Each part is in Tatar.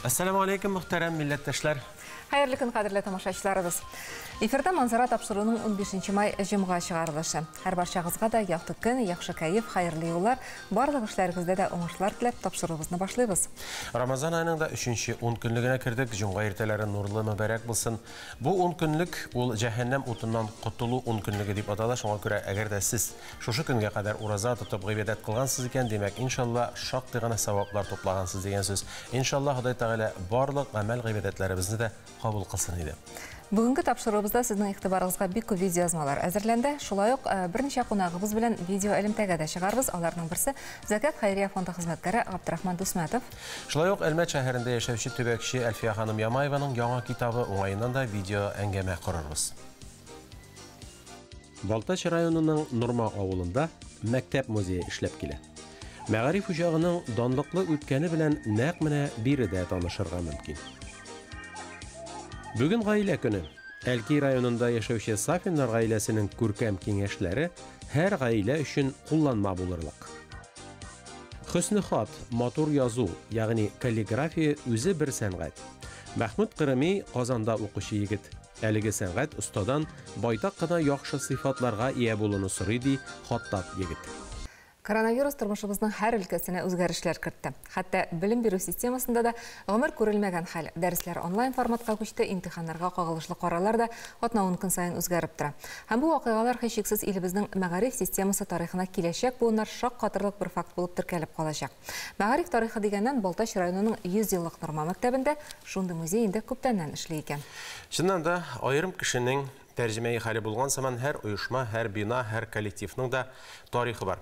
Әссәламү алейкум, мөхтәрәм милләттәшләр. Хәерле көн, кадерле тамашачыларыбыз. Эфирда Манзара тапшыруының 15 май җомга чыгарылышы. Һәр барчагызга да якты көн, яхшы кәеф, хәерле юллар, барлык эшләрегездә дә уңышлар теләп тапшыруыбызны башлыйбыз. Рамазан аеның да 3нче 10 көнлегенә кердек. Җомга иртәләре нурлы мөбарәк булсын. Бу 10 көнлек ул җәһәннәм утыннан котылу 10 көнлеге дип атала. Шуңа күрә әгәр дә сез шушы көнгә кадәр ураза тотып гыйбадәт кылгансыз икән, димәк, иншалла, шактый гына саваплар туплагансыз дигән сүз. Иншалла, Ходай Тәгалә барлык гамәл гыйбадәтләребезне дә кабул кылсын иде. Бүгенге тапшыруыбызда сезнең игътибарыгызга бик күп видеоязмалар әзерләнде. Шулай ук берничә кунагыбыз белән видео элемтәгә дә чыгарбыз. Аларның берсе Зәкят хәйрия фонды хезмәткәре Габдрахман Дусмәтов. Шулай ук Әлмәт шәһәрендә яшәүче төбәкче Әлфия ханым Ямаеваның яңа китабы уңаеннан да видео әңгәмә корырбыз. Балтач районының Норма авылында мәктәп музее эшләп килә. Мәгариф учагының данлыклы үткәне белән нәкъ менә биредә танышырга мөмкин. Бүген гаилә көне. Әлки районында яшәүче Сафиннар гаиләсенең күркәм киңәшләре һәр гаилә өчен кулланма булырлык. Хөсне хат, матур язу, ягъни каллиграфия үзе бер сәнгать. Мәхмүт Кырыми Казанда укучы егет. Әлеге сәнгать остадан байтак кына яхшы сыйфатларга ия булуны сорый, ди хаттат егет. Коронавирус тормышыбызның һәр өлкәсенә үзгәрешләр кертте. Хәтта белем бирү системасында да гомер күрелмәгән хәл. Дәресләр онлайн форматка күчте, имтиханнарга кагылышлы карарлар да атна-ун көн саен үзгәреп тора. Һәм бу вакыйгалар һичшиксез илебезнең мәгариф системасы тарихына киләчәк буыннар шаккатырлык бер факт булып теркәлеп калачак. Мәгариф тарихы дигәннән, Балтач районының 100 еллык Норма мәктәбендә шундый музей инде күптәннән эшли икән. Чыннан да, аерым кешенең тәрҗемәи хәле булган сыман һәр оешма, һәр бина, һәр коллективның да тарихы бар.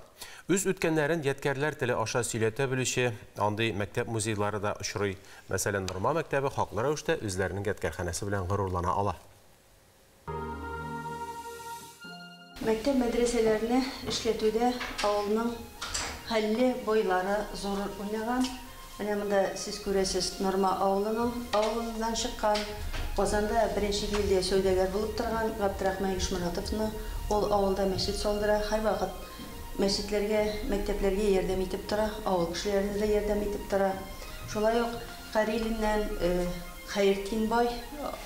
Үз үткәннәрен ядкәрләр теле аша сөйләтә белүче андый мәктәп музейлары да очрый. Мәсәлән, Норма мәктәбе хаклы рәвештә үзләренең ядкәрханәсе белән горурлана ала. Мәктәп мәдрәсәләрне эшләтүдә авылның хәлле байлары зур роль уйнаган. Менә монда сез күрәсез Норма авылының авылыннан чыккан, Казанда беренче гильдия сәүдәгәр булып торган Габдрахман Ишморатовны. Ул авылда мәчет салдыра, һәрвакыт мәчетләргә, мәктәпләргә ярдәм итеп тора, авыл кешеләренә дә ярдәм итеп тора. Шулай ук Карелиннән Хәертдин бай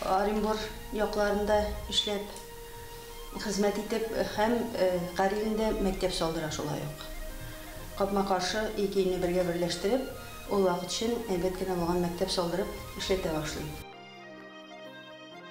Оренбур якларында эшләп, хезмәт итеп һәм Карелиндә мәктәп салдыра шулай ук. Капма-каршы ике илне бергә берләштереп, ул вакыт өчен әйбәт кенә булган мәктәп салдырып эшләтә башлый.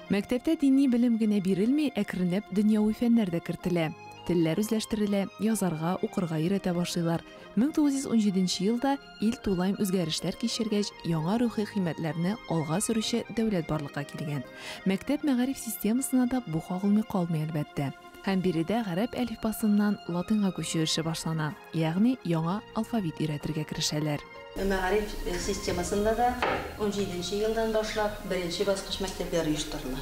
Мәктәптә дини белем генә бирелми, әкренләп дөньяви фәннәр дә кертелә. Телләр үзләштерелә, язарга, укырга өйрәтә башлыйлар. 1917 елда ил тулаем үзгәрешләр кичергәч, яңа рухи кыйммәтләрне алга сөрүче дәүләт барлыкка килгән. Мәктәп мәгариф системасына да бу кагылмый калмый, әлбәттә. Һәм биредә гарәп әлифбасыннан латинга күчү эше башлана, ягъни яңа алфавит өйрәтергә керешәләр. Мәгариф системасында да 17 елдан башлап беренче баскыч мәктәпләр оештырыла.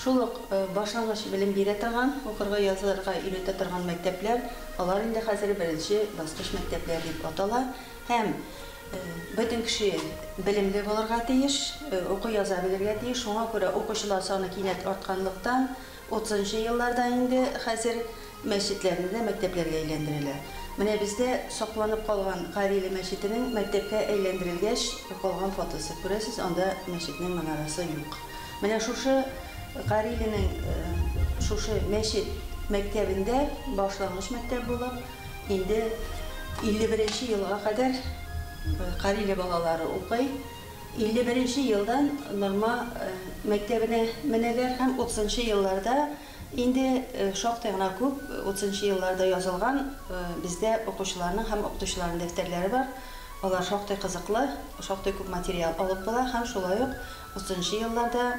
Шул ук башлангыч белем бирә торган, укырга, язарга өйрәтә торган мәктәпләр, алар инде хәзер беренче баскыч мәктәпләр дип атала. Һәм бөтен кеше белемле булырга тиеш, укый яза белергә тиеш. Шуңа күрә укучылар саны кинәт артканлыктан, 30 елларда инде хәзер мәчетләрне дә мәктәпләргә әйләндерәләр. Менә бездә сакланып калган Кариле мәчетенең мәктәпкә әйләндерелгәч калган фотосы. Күрәсез, анда мәчетнең манарасы юк. Менә шушы Кариленең шушы мәчет мәктәбендә башлангыч мәктәп булып, инде 51 елга кадәр Кариле балалары укый. 51 елдан Норма мәктәбенә менәләр һәм 30 елларда инде шактый гына күп 30 елларда язылган бездә укучыларның һәм укытучыларның дәфтәрләре бар. Алар шактый кызыклы, шактый күп материал алып була һәм шулай ук 30 елларда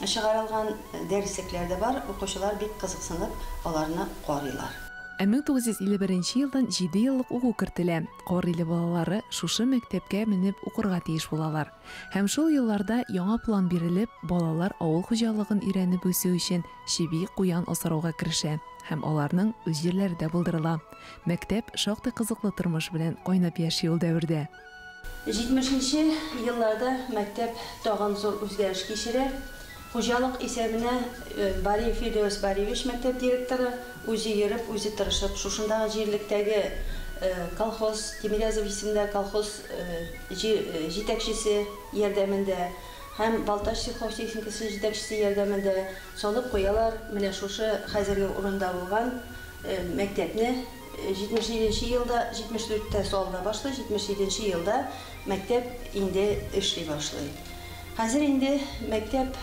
чыгарылган дәреслекләр дә бар. Укучылар бик кызыксынып аларны карыйлар. Ә 1951 елдан 7 еллык уку кертелә. Кариле балалары шушы мәктәпкә менеп укырга тиеш булалар. Һәм шул елларда яңа план бирелеп, балалар авыл хуҗалыгын өйрәнеп үсү өчен чеби, куян асрауга керешә. Һәм аларның үз җирләре дә булдырыла. Мәктәп шактый кызыклы тормыш белән кайнап яши ул дәвердә. 70 елларда мәктәп тагын зур үзгәреш кичерә. Хуҗалык исәбенә Бариев Фирдәүс Бариевич мәктәп директоры үзе йөреп, үзе тырышып, шушындагы җирлектәге Колхоз, Тимирязев исемендә колхоз җитәкчесе ярдәмендә һәм Балтач сельхозтехникасы җитәкчесе ярдәмендә салып куялар менә шушы хәзерге урында булган мәктәпне. 77 нче елда, 74 тә салына башлый, 77 нче елда мәктәп инде эшли башлый. Хәзер инде мәктәп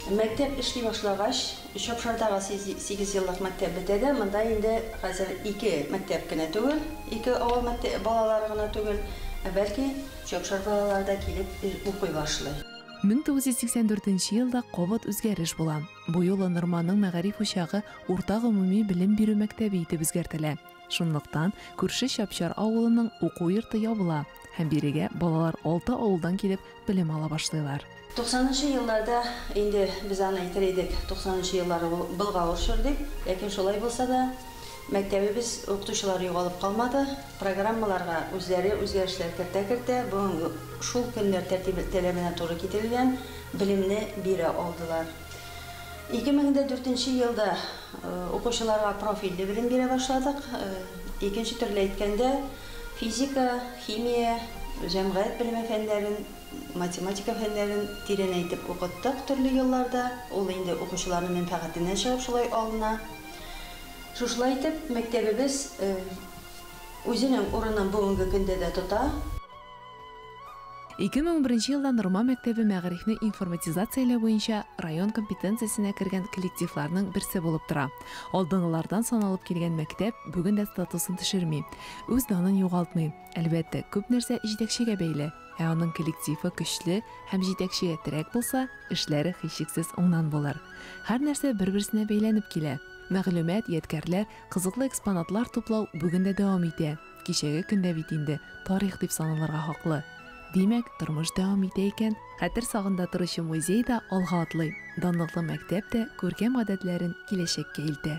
мәктәп эшли башлагач, Чапшардагы сигезьеллык мәктәп бетә дә, монда инде хәзер ике мәктәп кенә түгел, ике авыл мәктәп балалары гына түгел, ә бәлки Чапшар балалары да килеп укый башлый. 1984 нче елда кабат үзгәреш була. Бу юлы Норманың мәгариф учагы урта гомуми белем бирү мәктәбе итеп үзгәртелә. Шунлыктан күрше Чапчар авылының уку йорты ябыла һәм бирегә балалар алты авылдан килеп белем ала башлыйлар. Туксанынчы елларда инде без аны әйтер идек, туксанынчы еллар ул болгавыр чор дип, ләкин шулай булса да, мәктәбебез укытучылары югалып калмады, программаларга үзләре үзгәрешләр кертә-кертә, бүгенге шул көннәр тәртибе таләбенә туры китерелгән белемне бирә алдылар. 2004 нче елда укучыларга профильле белем бирә башладык. Икенче төрле әйткәндә, физика, химия, җәмгыять белеме фәннәрен, математика фәннәрен тирәнәйтеп укыттык төрле елларда. Ул инде укучыларның мәнфәгатеннән чыгып шулай алына. Шушылай итеп, мәктәбебез үзенең урынын бүгенге көндә дә тота. 2011 елда Норма мәктәбе мәгарифне информатизацияләү буенча район компетенциясенә кергән коллективларның берсе булып тора. Алдынгылардан саналып килгән мәктәп бүген дә статусын төшерми, үз данын югалтмый. Әлбәттә, күп нәрсә җитәкчегә бәйле. Ә аның коллективы көчле һәм җитәкчегә терәк булса, эшләре һичшиксез уңнан булыр. Һәр нәрсә бер-берсенә бәйләнеп килә. Мәгълүмат, ядкәрләр, кызыклы экспонатлар туплау бүген дә дәвам итә. Кичәге көн дә бит инде тарих дип саналырга хаклы. Димәк, тормыш дәвам итә икән, хәтер сагында торучы музей да алга атлый, данлыклы мәктәп тә күркәм гадәтләрен киләчәккә илтә.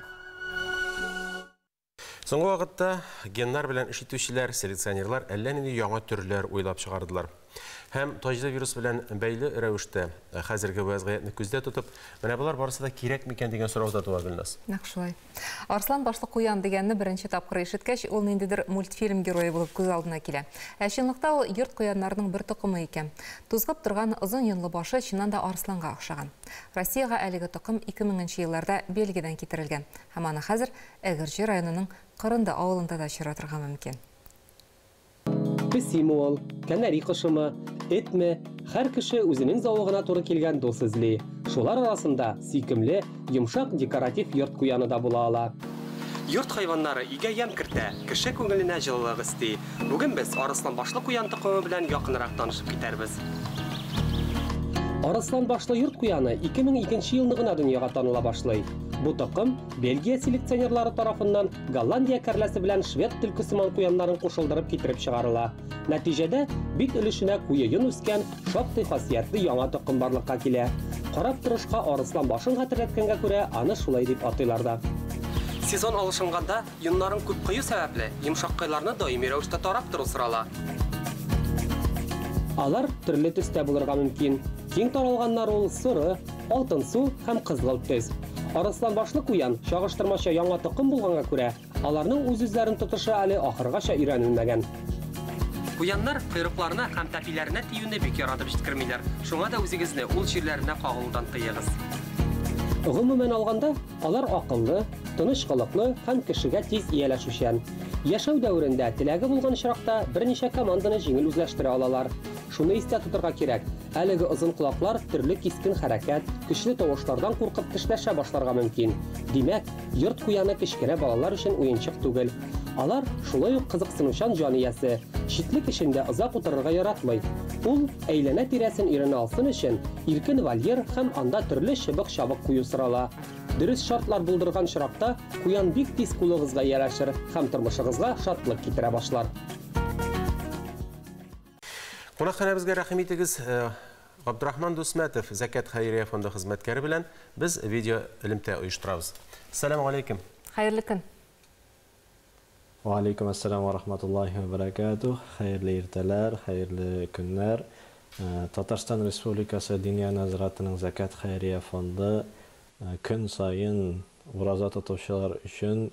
Соңгы вакытта геннар белән эш итүчеләр, селекционерлар әллә нинди яңа төрләр уйлап чыгардылар. Һәм таҗлы вирус белән бәйле рәвештә хәзерге вәзгыятьне күздә тотып, менә болар барысы да кирәк микән дигән сорау да туа, Гөлназ. Нәкъ шулай. Арслан башлы куян дигәнне беренче тапкыр ишеткәч, ул ниндидер мультфильм герое булып күз алдына килә. Ә чынлыкта ул йорт куяннарының бер токымы икән. Тузгып торган озын йонлы башы чыннан да арсланга охшаган. Россиягә әлеге токым 2000 нче елларда Бельгиядән китерелгән һәм аны хәзер Әгерҗе районының Кырынды авылында да очратырга мөмкин. Песиме ул, кәнәри кошымы, этме, һәр кеше үзенең зәвыгына туры килгән дус эзли. Шулар арасында сөйкемле, йомшак декоратив йорт куяны да була ала. Йорт хайваннары өйгә ямь кертә, кеше күңеленә җылылык өсти. Бүген без арысланбашлы куян токымы белән якынрак танышып китәрбез. Арысланбашлы йорт куяны 2002 елны гына дөньяга таныла башлый. Бу токым Бельгия селекционерлары тарафыннан Голландия кәрләсе белән швед төлкесыман куяннарын кушылдырып китереп чыгарыла. Нәтиҗәдә, бит өлешенә куе йон үскән шактый хасиятле яңа токым барлыкка килә. Карап торышка арыслан башын хәтерләткәнгә күрә, аны шулай дип атыйлар да. Сезон алышынганда, йоннарын күп кою сәбәпле, йомшаккайларны даими рәвештә тарап тору сорала. Алар төрле төстә булырга мөмкин. Киң таралганнар ул соры, алтынсу һәм кызгылт төс. Арыслан башлы куян чагыштырмача яңа токым булганга күрә, аларның үз-үзләрен тотышы әле ахыргача өйрәнелмәгән. Куяннар койрыкларына һәм тәпиләренә тиюне бик яратып җиткермиләр, шуңа да үзегезне ул җирләренә кагылудан тыегыз. Гомумән алганда, алар акыллы, тыныч холыклы һәм кешегә тиз ияләшүчән. Яшәү дәверендә теләге булган очракта берничә команданы җиңел үзләштерә алалар. Шуны истә тотырга кирәк, әлеге озын колаклар төрле кискен хәрәкәт, көчле тавышлардан куркып тешләшә башларга мөмкин. Димәк, йорт куяны кечкенә балалар өчен уенчык түгел. Алар шулай ук кызыксынучан җан иясе, читлек эчендә озак утырырга яратмый. Ул, әйләнә-тирәсен өйрәнә алсын өчен, иркен вольер һәм анда төрле чыбык-чабык кую сорала. Дөрес шартлар булдырган очракта, куян бик тиз кулыгызга ияләшер һәм тормышыгызга шатлык китерә башлар. Кунакханәбезгә рәхим итегез. Габдрахман Дусмәтов, Зәкят хәйрия фонды хезмәткәре белән без видео элемтә оештырабыз. Сәлам алейкум. Хәерле көн. Ва алейкум ассалам ва рахматуллахи ва баракатух. Хәерле иртәләр, хәерле көннәр. Татарстан Республикасы Диния нәзаратының Зәкят хәйрия фонды көн саен ураза тотучылар өчен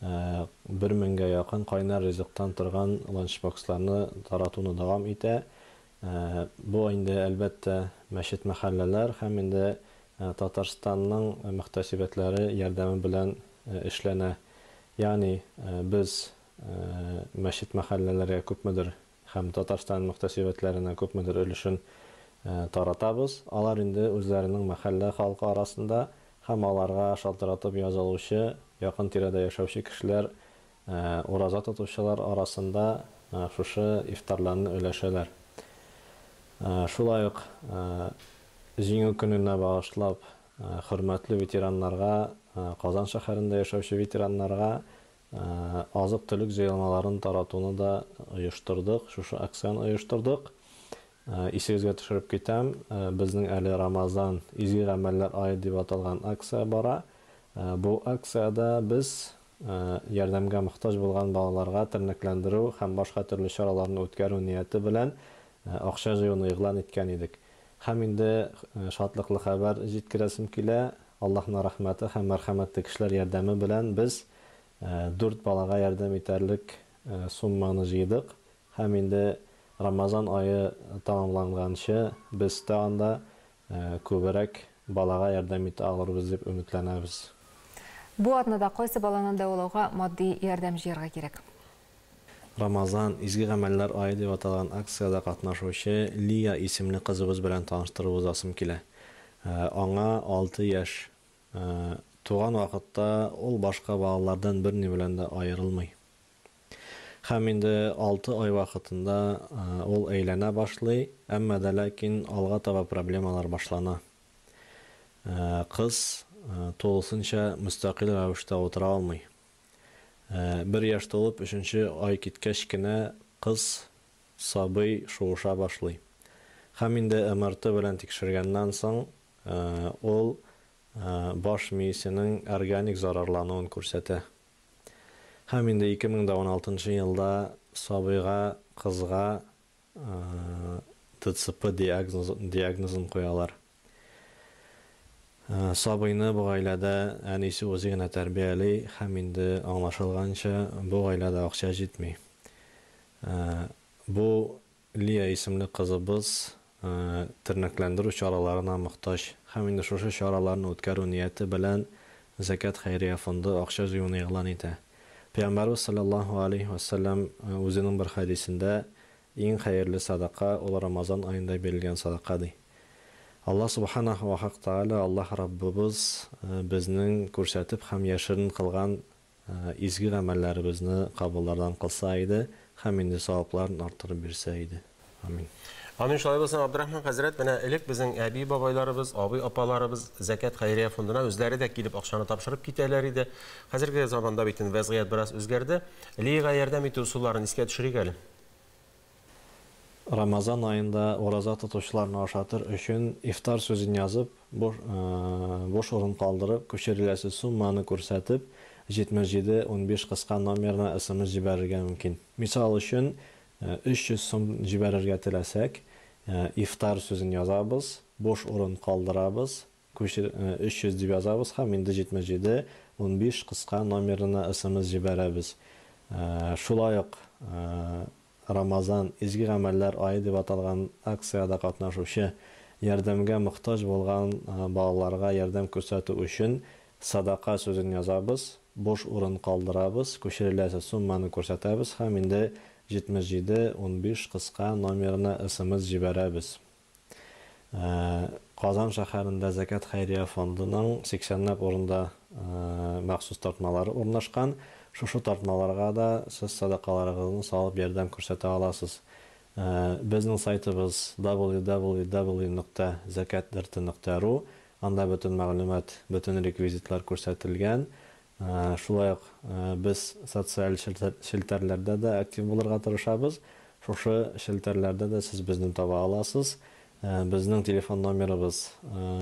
Бер меңгә якын кайнар ризыктан торган ланчбоксларны таратуны дәвам итә. Бу инде, әлбәттә, мәчет-мәхәлләләр һәм инде Татарстанның мөхтәсибәтләре ярдәме белән эшләнә. Ягъни без мәчет-мәхәлләләргә күпмедер һәм Татарстан мөхтәсибәтләренә күпмедер өлешен таратабыз. Алар инде үзләренең мәхәллә халкы арасында һәм аларга шалтыратып язылучы, якын тирәдә яшәүче кешеләр, ураза тотучылар арасында шушы ифтарларны өләшәләр. Шулай ук Җиңү көненә багышлап, хөрмәтле ветераннарга, Казан шәһәрендә яшәүче ветераннарга азык-төлек җыелмаларын таратуны да оештырдык, шушы акцияне оештырдык. Исегезгә төшереп китәм, безнең әле Рамазан, изге гамәлләр ае дип аталган акция бара. Бу акциядә без ярдәмгә мохтаҗ булган балаларга тернәкләндерү һәм башка төрле чараларны үткәрү нияте белән акча җыюны игълан иткән идек. Һәм инде шатлыклы хәбәр җиткерәсем килә, Аллаһның рәхмәте һәм мәрхәмәтле кешеләр ярдәме белән без дүрт балага ярдәм итәрлек сумманы җыйдык. Һәм инде Рамазан ае тәмамланганчы без тагын да күбрәк балага ярдәм итә алырбыз дип өметләнәбез. Бу атнада кайсы баланы дәвалауга матди ярдәм җыярга кирәк? Рамазан, изге гамәлләр ае дип аталган акциядә катнашучы Лия исемле кызыбыз белән таныштырып узасым килә. Аңа алты яшь. Туган вакытта ул башка балалардан берни белән дә аерылмый. Һәм инде алты ай вакытында ул әйләнә башлый, әмма дә ләкин алга таба проблемалар башлана. Кыз тулысынча мөстәкыйль рәвештә утыра алмый. Бер яшь тулып, өченче ай киткәч кенә кыз сабый шуыша башлый. Һәм инде МРТ белән тикшергәннән соң ул баш миесенең органик зарарлануын күрсәтә. Һәм инде 2016 нчы елда сабыйга, кызга ДЦП диагнозын куялар. Сабыйны бу гаиләдә әнисе үзе генә тәрбияли һәм инде аңлашылганча, бу гаиләдә акча җитми. Бу Лия исемле кызыбыз тернәкләндерү чараларына мохтаҗ һәм инде шушы чараларны үткәрү нияте белән Зәкят хәйрия фонды акча җыюны игълан итә. Пәйгамбәрбез салләллаһу алейһи вә сәлләм үзенең бер хәдисендә, Иң хәерле садака, ул Рамазан аенда бирелгән садака, ди. Аллаһ Субханаһу вә Хак Тәгалә, Аллаһ Раббыбыз безнең күрсәтеп һәм яшерен кылган Изге гамәлләребезне кабуллардан кылса иде һәм инде савапларын арттырып бирсә иде. Амин. Амин, шулай булсын, Абдрахман хәзрәт. Менә элек безнең әби-бабайларыбыз, абый-апаларыбыз Зәкят хәйрия фондына үзләре дә килеп акчаны тапшырып китәләр иде. Хәзерге заманда бит инде вәзгыять бераз үзгәрде. Лиягә ярдәм итү ысулларын искә төшерик әле. Рамазан аенда ураза тотучыларны ашатыр өчен ифтар сүзен язып, буш, буш урын калдырып, күчереләсе сумманы күрсәтеп, 77 15 кыска номерына смс җибәрергә мөмкин. Мисал өчен, 300 сум җибәрергә теләсәк, ифтар сүзен язабыз, буш урын калдырабыз, Күчер, 300 дип язабыз һәм инде 77 15 кыска номерына смс җибәрәбез. Шулай ук Рамазан, изге гамәлләр ае дип аталган акциядә катнашучы, ярдәмгә мохтаҗ булган балаларга ярдәм күрсәтү өчен Садака сүзен язабыз, буш урын калдырабыз, күчереләсе сумманы күрсәтәбез һәм инде 77 15 кыска номерына смс җибәрәбез. Казан шәһәрендә Зәкят хәйрия фондының 80 ләп урында махсус тартмалары урнашкан. Шушы тартмаларга да сез сәдакаларыгызны салып ярдәм күрсәтә аласыз. Безнең сайтыбыз www.zakatdrt.ru, анда бөтен мәгълүмат, бөтен реквизитлар күрсәтелгән. Шулай ук без социаль челтәрләрдә дә актив булырга тырышабыз. Шушы челтәрләрдә дә сез безне таба аласыз. Безнең телефон номерыбыз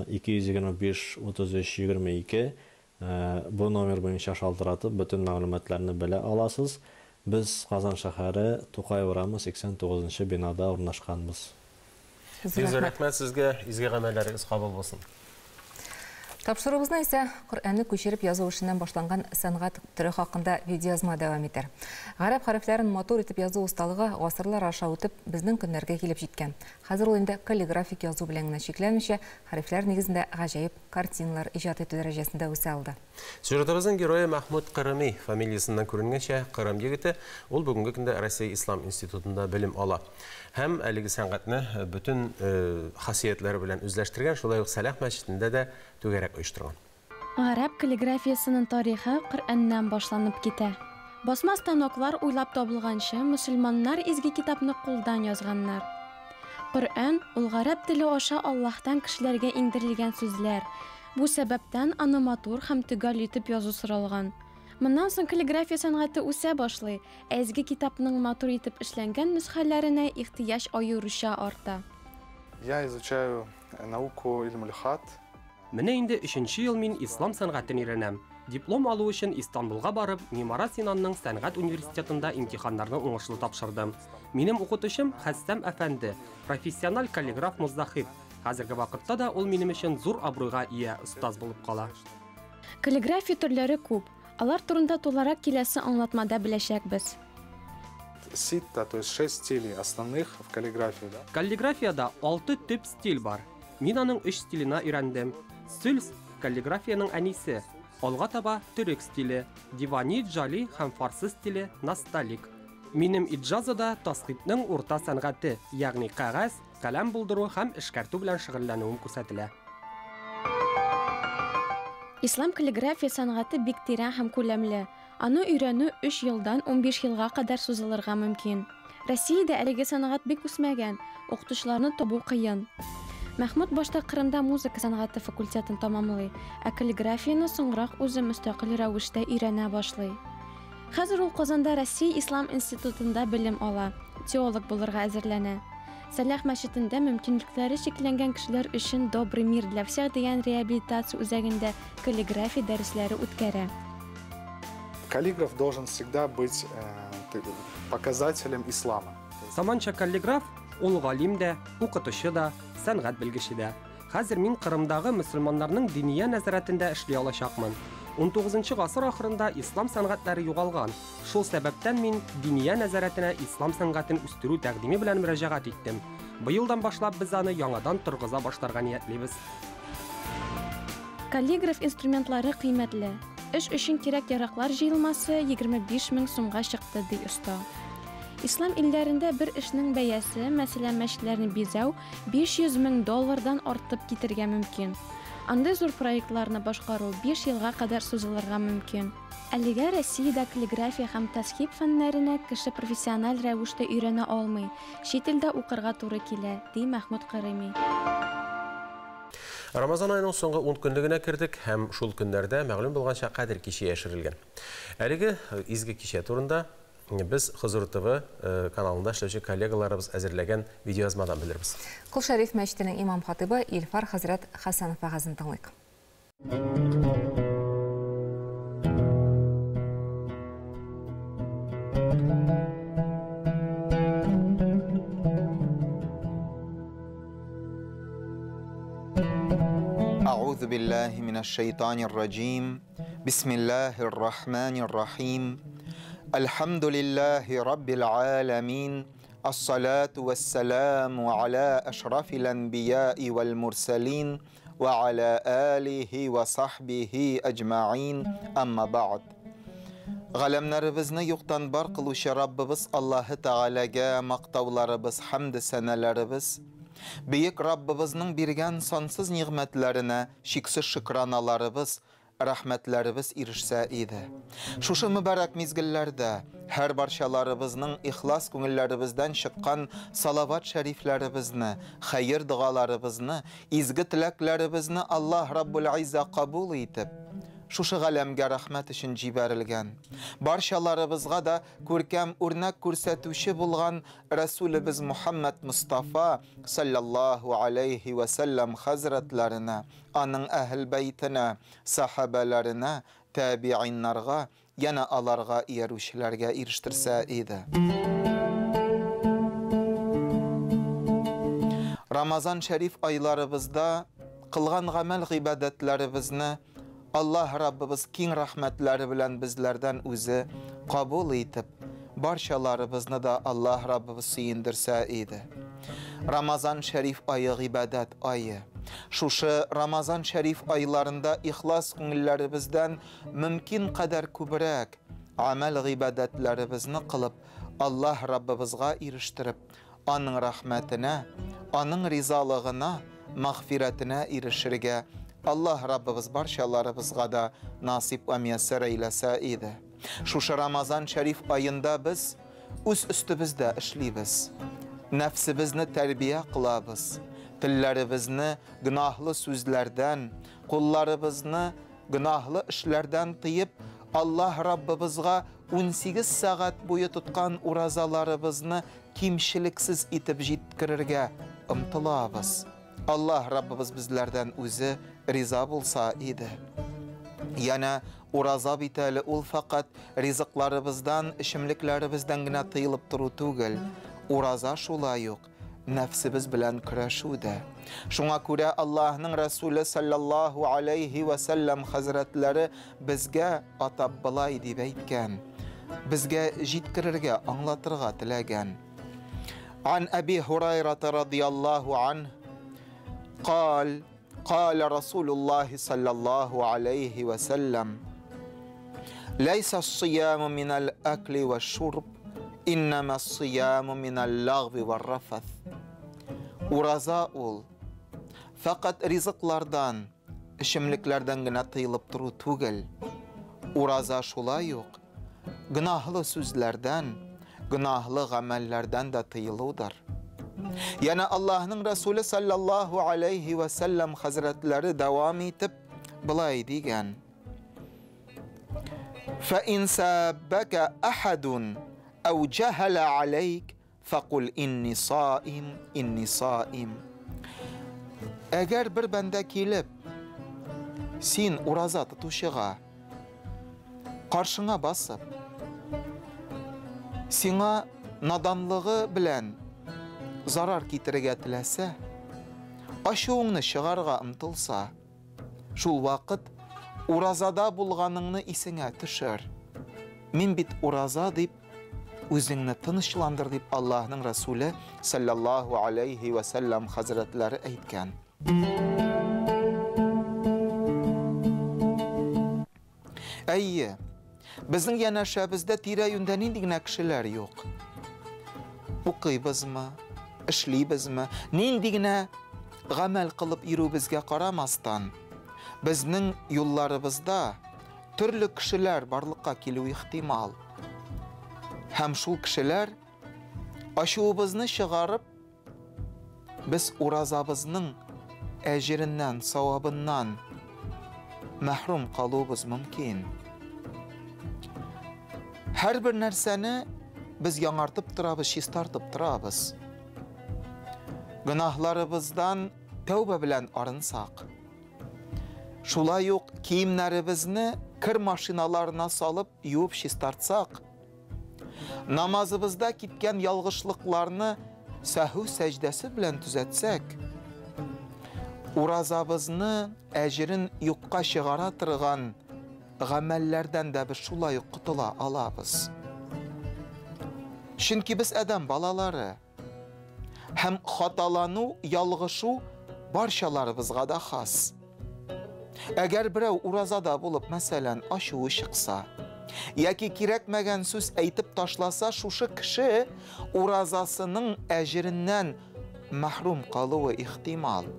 225 33 22. Бу номер буенча шалтыратып, бөтен мәгълүматларны белә аласыз. Без Казан шәһәре, Тукай урамы 89 нчы бинада урнашканбыз. Бик зур рәхмәт сезгә, изге гамәлләрегез кабул булсын. Тапшыруыбызны исә Коръәнне күчереп язу эшеннән башланган сәнгать төре хакында видеоязма дәвам итәр. Гарәп хәрефләрен матур итеп язу осталыгы гасырлар аша үтеп безнең көннәргә килеп җиткән. Хәзер ул инде каллиграфик язу белән генә чикләнмичә, хәрефләр нигезендә гаҗәеп картиналар иҗат итү дәрәҗәсендә үсә алды. Сюжетыбызның герое Мәхмүт Кырыми, фамилиясеннән күренгәнчә, Кырым егете, ул бүгенге көндә Россия Ислам институтында белем ала. Һәм әлеге сәнгатьне бөтен хасиятләре белән үзләштергән, шулай ук Сәлах мәчетендә дә түгәрәк оештырган. Гарәп каллиграфиясенең тарихы Коръәннән башланып китә. Басма станоклар уйлап табылганчы, мөселманнар изге китапны кулдан язганнар. Коръән ул гарәп теле аша Аллаһтан кешеләргә иңдерелгән сүзләр. Бу сәбәптән аны матур һәм төгәл итеп язу соралган. Моннан соң каллиграфия сәнгате үсә башлый, ә изге китапның матур итеп эшләнгән нөсхәләренә ихтыяҗ аеруча арта. Я изучаю науку илмуль-хат. Менә инде 3нче ел мин ислам сәнгатен өйрәнәм. Диплом алу өчен Истанбулга барып, Мимара Синанның сәнгать университетында имтиханнарны уңышлы тапшырдым. Минем укытучым Хәссәм әфәнде, профессиональ каллиграф муздахиб. Хәзерге вакытта да ул минем өчен зур абруйга ия остаз булып кала. Каллиграфия төрләре күп. Алар турында тулырак киләсе аңлатмада беләчәкбез. Ситта, то есть 6 стилей основных в каллиграфии, да? Каллиграфиядә 6 төп стиль бар. Мин аның 3 стиленә өйрәндем. Сүлс каллиграфиянең әнисе. Алга таба төрек стиле, дивани, джали һәм фарсы стиле, насталик. Минем иджазада тасхибның урта сәнгате, ягъни кәгазь, каләм булдыру һәм эшкәртү белән шөгыльләнүем күрсәтелә. Ислам каллиграфия сәнгате бик тирән һәм күләмле. Аны өйрәнү 3 елдан 15 елга кадәр сузылырга мөмкин. Россиядә әлеге сәнгать бик үсмәгән, укытучыларны табу кыен. Мәхмүт башта Кырымда музыка сәнгате факультетын тамамлый, ә каллиграфияне соңрак үзе мөстәкыйль рәвештә өйрәнә башлый. Хәзер ул Казанда Россия Ислам институтында белем ала, теолог булырга әзерләнә. Сәлах мәчетендә мөмкинлекләре чикләнгән кешеләр өчен Добрый мир для всех дигән реабилитация үзәгендә каллиграфия дәресләре үткәрә. Каллиграф должен всегда быть показателем ислама. Заманча каллиграф ул галим дә, укытучы да, сәнгать белгече дә. Хәзер мин Кырымдагы мөселманнарның диния нәзарәтендә эшли алачакмын. 19 гасыр ахырында ислам сәнгатьләре югалган. Шул сәбәптән мин диния нәзарәтенә ислам сәнгатен үстерү тәкъдиме белән мөрәҗәгать иттем. Быелдан башлап без аны яңадан торгыза башларга ниятлибез. Каллиграф инструментлары кыйммәтле. Эш өчен кирәк яраклар җыелмасы 25 мең сумга чыкты, ди оста. Ислам илләрендә бер эшнең бәясе, мәсәлән, мәчетләрне бизәү, 500 мең доллардан артып китергә мөмкин. Андый зур проектларны башкару 5 елга кадәр сузылырга мөмкин. Әлегә Россиядә каллиграфия һәм тасхиб фәннәренә кеше профессиональ рәвештә өйрәнә алмый, чит илдә укырга туры килә, ди Мәхмүт Кырыми. Рамазан аеның соңгы 10 көнлегенә кердек һәм шул көннәрдә мәгълүм булганча Кадер киче яшерелгән. Әлеге изге кичә турында без Хозур ТВ каналында эшләүче коллегаларыбыз әзерләгән видеоязмадан белербез. Кол Шәриф мәчетенең имам хатибы Илфар хәзрәт Хәсәнов вәгазен тыңлыйк. أعوذ بالله من الشيطان الرجيم. بسم الله الرحمن الرحيم. الحمد لله رب العالمين. الصلاة والسلام على أشرف الأنبياء والمرسلين وعلى آله وصحبه أجمعين. أما بعد. Галәмнәребезне юктан бар кылучы Раббыбыз Аллаһы Тәгаләгә мактауларыбыз, хәмд сәнәләребез, бөек Раббыбызның биргән сансыз нигъмәтләренә чиксез шөкраналарыбыз, рәхмәтләребез ирешсә иде. Шушы мөбарәк мизгелләрдә һәр барчаларыбызның ихлас күңелләребездән чыккан салават шәрифләребезне, хәер догаларыбызны, изге теләкләребезне Аллаһ Раббул Изза кабул итеп, шушы галәмгә рәхмәт өчен җибәрелгән, барчаларыбызга да күркәм үрнәк күрсәтүче булган Расулыбыз Мухаммад Мустафа саллаллаһу алейхи ва саллям хәзрәтләренә, аның әһел бәйтенә, сахабәләренә, табииннарга, яна аларга иярүчеләргә ирештерсә иде. Рамазан шәриф айларыбызда Кылган гамәл-гыйбадәтләребезне Аллаһ Раббыбыз киң рәхмәтләре белән безләрдән үзе кабул итеп, барчаларыбызны да Аллаһ Раббыбыз сөендерсә иде. Рамазан шәриф ае гыйбадәт ае. Шушы Рамазан шәриф айларында ихлас күңелләребездән мөмкин кадәр күбрәк гамәл-гыйбадәтләребезне кылып, Аллаһ Раббыбызга ирештереп, Аның рәхмәтенә, Аның ризалыгына, мәгъфирәтенә ирешергә Аллаһ Раббыбыз барчаларыбызга да насыйп вә мияссәр әйләсә иде. Шушы Рамазан шәриф аенда без үз өстебездә эшлибез. Нәфсебезне тәрбия кылабыз, телләребезне гөнаһлы сүзләрдән, кулларыбызны гөнаһлы эшләрдән тыеп, Аллаһ Раббыбызга 18 сәгать буе тоткан уразаларыбызны кимчелексез итеп җиткерергә омтылабыз. Аллаһ Раббыбыз безләрдән үзе риза булса иде. Янә ураза бит әле ул фәкать ризыкларыбыздан, эчемлекләребездән генә тыелып тору түгел. Ураза шулай ук нәфсебез белән көрәшү дә. Шуңа күрә Аллаһның Расуле саллаллаһу алейхи ва сәлләм хәзрәтләре безгә атап былай дип әйткән, безгә җиткерергә, аңлатырга теләгән. Ан Әби Һурайрата радияллаһу анһ قال قال رسول الله صلى الله عليه وسلم ليس الصيام من الأكل والشرب إنما الصيام من اللغو والرفث. Ураза ул фәкать ризыклардан, эчемлекләрдән генә тыелып тору түгел. Ураза шулай ук гөнаһлы сүзләрдән, гөнаһлы гамәлләрдән дә тыелудыр. Янә Аллаһның Расуле саллаллаһу алейхи ва сәлләм хәзрәтләре дәвам итеп былай дигән: فإن سابك أحد أو جهل عليك فقل إني صائم إني صائم. Әгәр бер бәндә килеп, син ураза тотучыга каршыңа басып, сиңа наданлыгы белән зарар китерергә теләсә, ачуыңны чыгарга омтылса, шул вакыт уразада булганыңны исеңә төшер. Мин бит ураза дип үзеңне тынычландыр дип Аллаһның Расуле саллаллаһу алейхи ва сәлләм хәзрәтләре әйткән. Әйе, безнең янәшәбездә тирә-юньдә нинди генә кешеләр юк. Укыйбызмы, эшлибезме, нинди генә гамәл кылып йөрүебезгә карамастан, безнең юлларыбызда төрле кешеләр барлыкка килү ихтимал. Һәм шул кешеләр ачуыбызны чыгарып, без уразабызның әҗереннән, савабыннан мәхрүм калуыбыз мөмкин. Һәрбер нәрсәне без яңартып торабыз, чистартып торабыз. Гөнаһларыбыздан тәүбә белән арынсак, шулай ук киемнәребезне кер машиналарына салып юып чистартсак, намазыбызда киткән ялгышлыкларны сәһү сәҗдәсе белән төзәтсәк, уразабызны әҗерен юкка чыгара торган гамәлләрдән дә без шулай ук котыла алабыз. Чөнки без адәм балалары һәм хаталану, ялгышу барчаларыбызга да хас. Әгәр берәү уразада булып, мәсәлән, ачуы чыкса, яки кирәкмәгән сүз әйтеп ташласа, шушы кеше уразасының әҗереннән мәхрүм калуы ихтимал.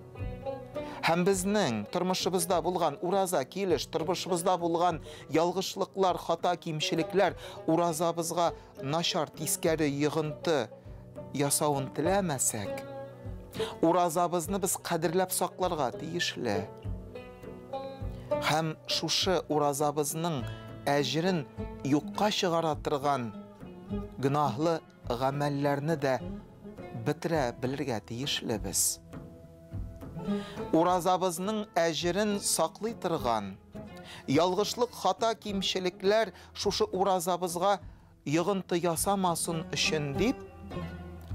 Һәм безнең тормышыбызда булган ураза килеш, тормышыбызда булган ялгышлыклар, хата, кимчелекләр уразабызга начар, тискәре йогынты ясавын теләмәсәк, уразабызны без кадерләп сакларга тиешле. Һәм шушы уразабызның әҗерен юкка чыгара торган гөнаһлы гамәлләрне дә бетерә белергә тиешлебез. Уразабызның әҗерен саклый торган ялгышлык, хата, кимчелекләр шушы уразабызга йогынты ясамасын өчен дип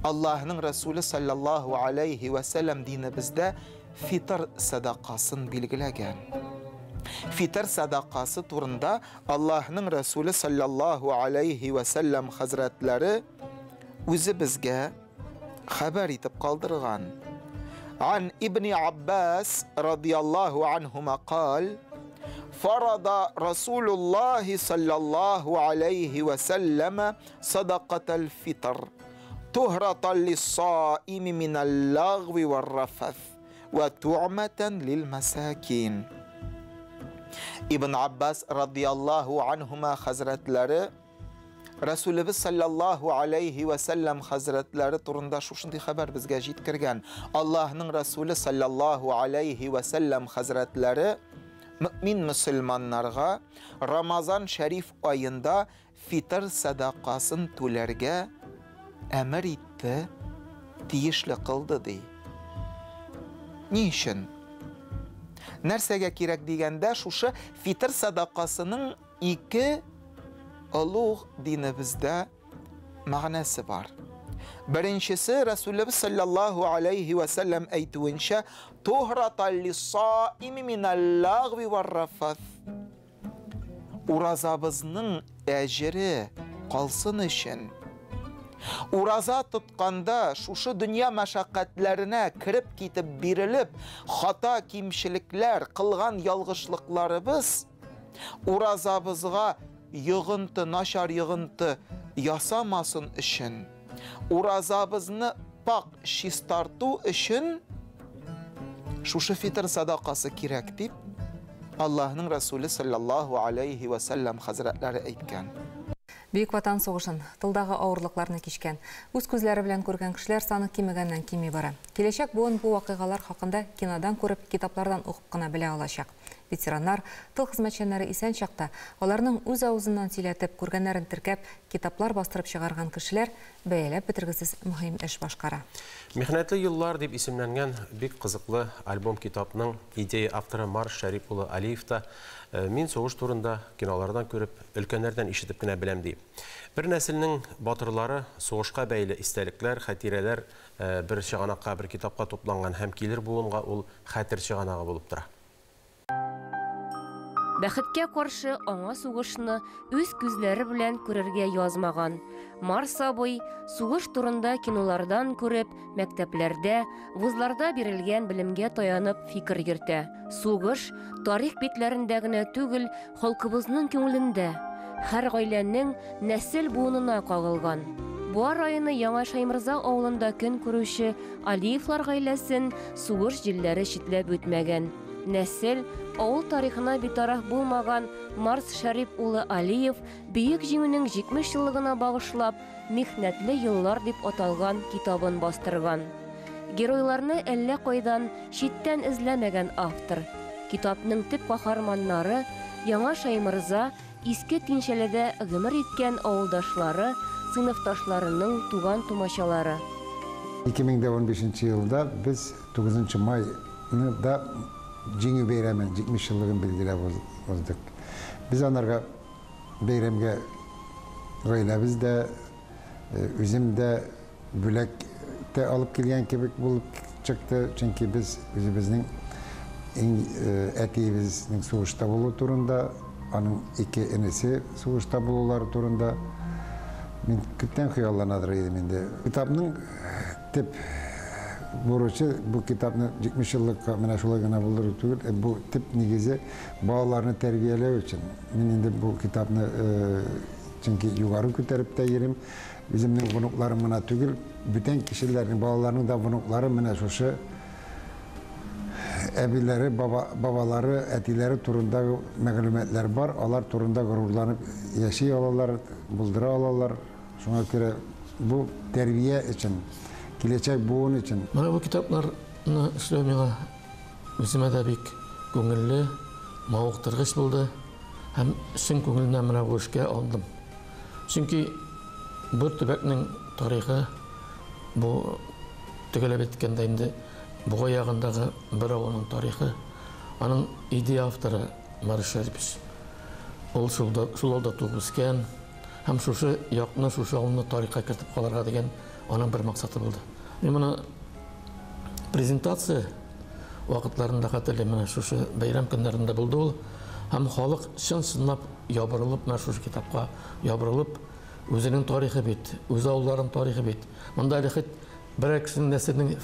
Аллаһның Расуле саллаллаһу алейхи ва сәлләм динебездә фитыр сәдакасын билгеләгән. Фитыр сәдакасы турында Аллаһның Рәсүле саллаллаһу алейһи вә сәлләм хәзрәтләре үзе безгә хәбәр итеп калдырган. Ан ибни Аббас радияллаһу анһума кал, Фарада Расулуллаһи саллаллаһу алейһи вә сәлләмә садакатал фитр, туһратан лиссаими минал-лагви вар-рафаth вә ту'матан лил-масакин. Ибн Аббас радияллаһу анһума хәзрәтләре Расулыбыз саллаллаһу алейһи вә сәлләм хәзрәтләре турында шушындый хәбәр безгә җиткергән. Аллаһның Расулы саллаллаһу алейһи вә сәлләм хәзрәтләре мөмин мөселманнарга Рамазан шәриф аенда фитыр сәдакасын түләргә әмер итте, тиешле кылды, ди. Ни өчен? Нәрсәгә кирәк дигәндә, шушы фитыр сәдакасының ике олуг динебездә мәгънәсе бар. Беренчесе, Расулыбыз саллаллаһу алейһи вә сәлләм әйтүенчә, туһратал лиссаими минал-лагви вар-рафаth. Уразабызның әҗере калсын өчен, ураза тотканда шушы дөнья мәшәкатьләренә кереп китеп бирелеп, хата кимчелекләр, кылган ялгышлыкларыбыз уразабызга йогынты, начар йогынты ясамасын өчен, уразабызны пак чистарту өчен шушы фитр садакасы кирәк дип Аллаһның Расулы саллаллаһу алейһи вә сәлләм хәзрәтләре әйткән. Бөек Ватан сугышын, тылдагы авырлыкларны кичкән, үз күзләре белән күргән кешеләр саны кимегәннән кими бара. Киләчәк буын бу вакыйгалар хакында кинодан күреп, китаплардан укып кына белә алачак. Ветераннар, тыл хезмәтчәннәре исән чакта, аларның үз авызыннан сөйләтеп, күргәннәрен теркәп, китаплар бастырып чыгарган кешеләр бәяләп бетергесез мөһим эш башкара. Михнәтле еллар дип исемләнгән бик кызыклы альбом-китапның идея авторы Марс Шәрип улы Алиев та мин сугыш турында кинолардан күреп, өлкәннәрдән ишетеп кенә беләм ди. Бер нәселнең батырлары сугышка бәйле истәлекләр, хатирәләр бер чыганакка, бер китапка тупланган һәм килер буынга ул хәтер чыганагы булып тора. Бәхеткә каршы аңа сугышны үз күзләре белән күрергә язмаган. Марс абый сугыш турында кинолардан күреп, мәктәпләрдә, вузларда бирелгән белемгә таянып фикер йөртә. Сугыш тарих битләрендә генә түгел, халкыбызның күңелендә, һәр гаиләнең нәсел буынына кагылган. Буа районы Яңа Шаймырза авылында көн күрүче Алиевлар гаиләсен сугыш җилләре читләп үтмәгән. Нәсел, авыл тарихына битараф булмаган Марс Шәрип улы Алиев Бөек Җиңүнең 70 еллыгына багышлап, Михнәтле еллар дип аталган китабын бастырган. Геройларны әллә кайдан, читтән эзләмәгән автор. Китапның төп каһарманнары, Яңа Шаймырза, Иске Тинчәледә гомер иткән авылдашлары, сыйныфташларының туган-тумачалары. 2015 елда без 9 майны да Җиңү бәйрәмен, 70 еллыгын билгеләп уздык. Без анарга бәйрәмгә гаиләбез дә, үзем дә бүләк тә алып килгән кебек булып чыкты, чөнки без үзебезнең иң әтиебезнең сугышта булуы турында, аның ике энесе сугышта булулары турында мин күптән хыялланадыр идем инде. Китапның төп бурычы бу китапны 70 еллыкка менә шулай гына булдыру түгел, бу төп нигезе балаларны тәрбияләү өчен. Мин инде бу китапны чөнки югары күтәреп тә йөрим. Үземнең внукларым гына түгел, бүтән кешеләрнең, балаларның да внуклары менә шушы әбиләре, бабалары, әтиләре турындагы мәгълүматлар бар, алар турында горурланып яши алалар, булдыра алалар. Шуңа күрә бу тәрбия өчен, киләчәк буын өчен. Менә бу китапларны эшләү миңа үземә дә бик күңелле, мавыктыргыч булды һәм чын күңелемнән менә бу эшкә алдым. Чөнки бер төбәкнең тарихы бу төгәлләп әйткәндә инде Буа ягындагы бер авылның тарихы, аның идея авторы Марис Шәрипович. Ул шул авылда туып үскән һәм шушы якны, шушы авылны тарихка кертеп калырга дигән аның бер максаты булды. Мин моны презентация вакытларында хәтерлим, менә шушы бәйрәм көннәрендә булды ул. Һәм халык чын-чынлап ябырылып, менә шушы китапка ябырылып, үзенең тарихы бит, үз авылларының тарихы бит. Монда әле хет берәр кешенең нәселенең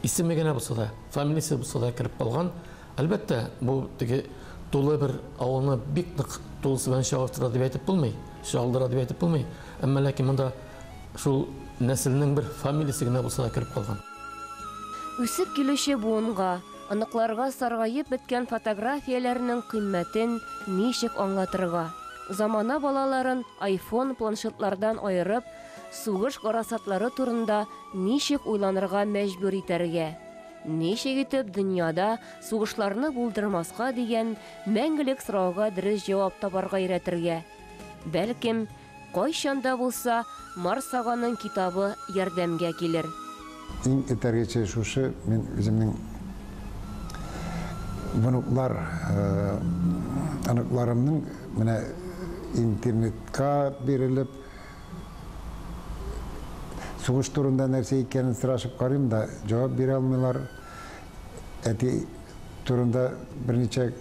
исеме генә булса да, фамилиясе булса да кереп калган. Әлбәттә, бу теге тулы бер авылны бик нык тулысы белән чагыштыра дип әйтеп булмый, чагылдыра дип әйтеп булмый. Әмма ләкин монда шул нәселнең бер фамилиясе генә булса да кереп калган. Үсеп килүче буынга, оныкларга саргаеп беткән фотографияләрнең кыйммәтен ничек аңлатырга? Замана балаларын айфон, планшетлардан аерып, сугыш гарасатлары турында ничек уйланырга мәҗбүр итәргә? Ничек итеп дөньяда сугышларны булдырмаска дигән мәңгелек сорауга дөрес җавап табарга өйрәтергә? Бәлкем, кайчан да булса Марс аганың китабы ярдәмгә килер. Иң этәргече шушы, мин үземнең внуклар, оныкларымның менә интернетка бирелеп, сугыш турында нәрсә икәнен сорашып карыйм да, җавап бирә алмыйлар. Әти турында берничә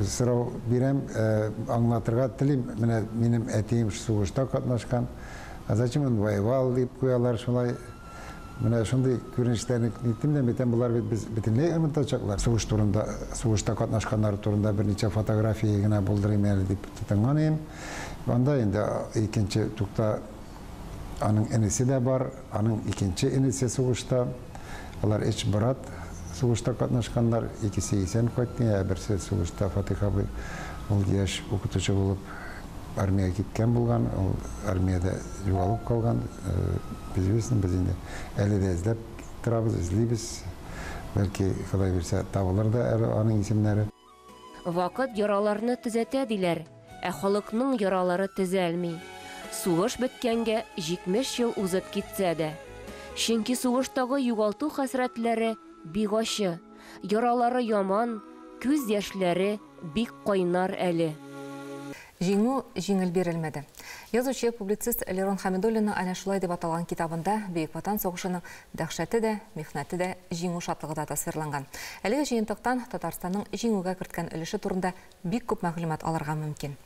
сорау бирәм, аңлатырга телим. Менә минем әтием сугышта катнашкан. А зачем он воевал дип куялар шулай. Менә шундый күренешләрне ниттем дә, битәм болар бит без бөтенләй онытачаклар. Сугыш турында, сугышта катнашканнар турында берничә фотография генә булдырыйм әле дип тотынган идем. Анда инде икенче тукта аның энесе дә бар, аның икенче энесе сугышта. Алар өч брат сугышта катнашканнар, икесе исән кайтты, ә берсе сугышта Фатих абый, ул яшь укытучы булып армиягә киткән булган, ул армиядә югалып калган, безвестно, без инде әле дә эзләп торабыз, эзлибез. Бәлки, Ходай бирсә, табылыр да әле аның исемнәре. Вакыт яраларны төзәтә диләр, ә халыкның яралары төзәлми. Сугыш беткәнгә 70 ел узып китсә дә. Чөнки сугыштагы югалту хәсрәтләре бик ачы, яралары яман, күз яшьләре бик кайнар әле. Җиңү җиңел бирелмәде. Язучы, публицист Лерон Хәмидуллинның әнә шулай дип аталган китабында Бөек Ватан сугышының дәһшәте дә, михнәте дә, җиңү шатлыгы да тасвирланган. Әлеге җыентыктан Татарстанның җиңүгә керткән өлеше турында бик күп мәгълүмат алырга мөмкин.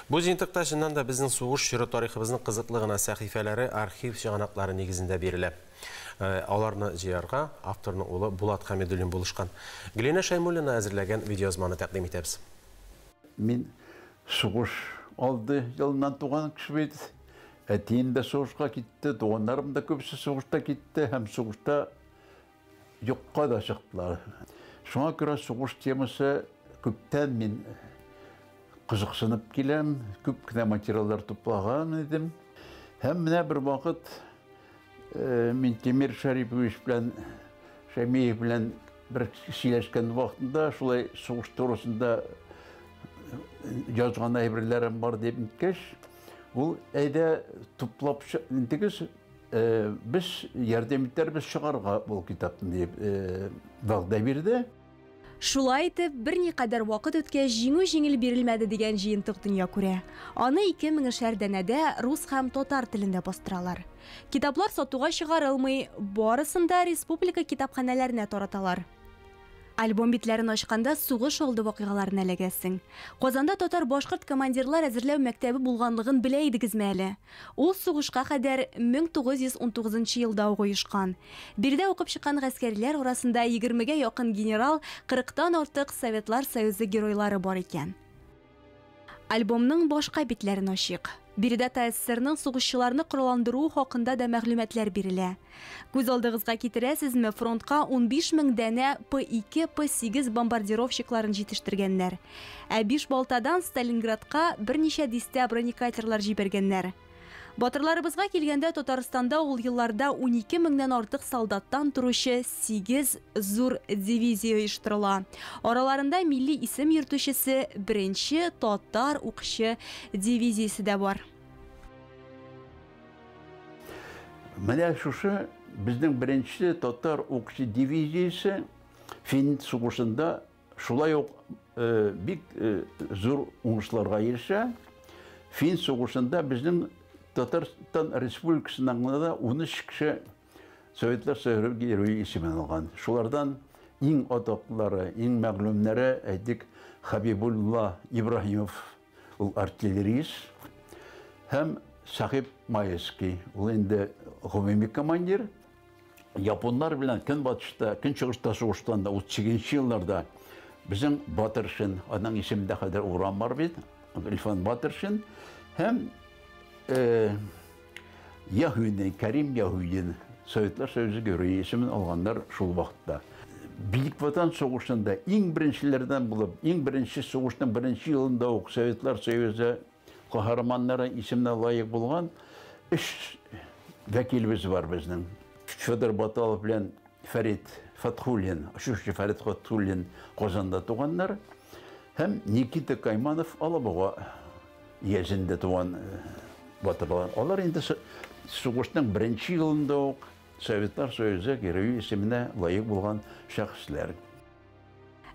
Бу җыентыкта чыннан да безнең сугыш чоры тарихыбызның кызыклы гына сәхифәләре архив чыганаклары нигезендә бирелә. Аларны җыярга авторның улы Булат Хәмидуллин булышкан. Гөлинә Шәймуллина әзерләгән видеоязманы тәкъдим итәбез. Мин сугыш алды елыннан туган кеше бит. Әтием дә сугышка китте, туганнарым да күбесе сугышта китте һәм сугышта юкка да чыктылар. Шуңа күрә сугыш темасы күптән мин кызыксынып киләм, күп кенә материаллар туплаган идем. Һәм менә бер вакыт Минтимер Шәрипович белән Шәймиев белән бер сөйләшкән вакытында шулай сугыш турысында язган әйберләрем бар дип әйткәч, ул әйдә туплап интегез, без ярдәм итәрбез чыгарга бу китапны дип вәгъдә бирде. Шулай итеп, берникадәр вакыт үткәч, җиңү җиңел бирелмәде дигән җыентык дөнья күрә. Аны 2000 данәдә рус һәм татар телендә бастыралар. Китаплар сатуга чыгарылмый, барысын да республика китапханәләренә тараталар. Альбом битләрен ачканда сугыш алды вакыйгаларына эләгәсең. Казанда татар-башкорт командирлар әзерләү мәктәбе булганлыгын белә идегезме әле? Ул сугышка кадәр 1919 елда ук оешкан. Биредә укып чыккан гаскәрләр арасында 20-гә якын генерал, 40-тан артык Советлар Союзы геройлары бар икән. Альбомның башка битләрен ачыйк. Биредә ТССРның сугышчыларны коралландыруы хакында да мәгълүматлар бирелә. Күз алдыгызга китерәсезме, фронтка 15 мең данә П2, П8 бомбардировщикларын җитештергәннәр. Ә 5 балтадан Сталинградка берничә дистә бронекатерлар җибәргәннәр. Батырларыбызга килгәндә Татарстанда ул елларда 12 меңнән артык солдаттан торучы 8 зур дивизия оештырыла. Араларында милли исем йөртүчесе беренче татар укчы дивизиясе дә бар. Менә шушы безнең беренче татар укчы дивизиясе фин сугышында шулай ук бик зур уңышларга ирешә. Фин сугышында безнең Татарстан Республикасыннан гына да 13 кеше Советлар Союзы герое исемен алган. Шулардан Иң атаклылары, иң мәгълүмнәре, әйтик, Хәбибулла Ибраһимов, ул артиллерист, һәм Сәхиб Маевский, ул инде гомуми командир. Японнар белән көнбатышта, көнчыгышта сугышканда 38 елларда безнең Батыршин, аның исемендә хәзер урам бар бит, Илфан Батыршин һәм Яһүдин, Кәрим Яһүдин, Советлар Союзы Герое исемен алганнар шул вакытта. Бөек Ватан сугышында иң беренчеләрдән булып, иң беренче сугышның беренче елында ук Советлар Союзы каһарманнары исеменә лаек булган өч вәкилебез бар безнең. Федор Баталов белән Фәрит Фәтхуллин, очучы Фәрит Фәтхуллин Казанда туганнар. Һәм Никита Кайманов Алабуга Язендә туган батырлар. Алар инде сугышның беренче елында ук Советлар Союзы Герое исеменә лаек булган шәхесләр.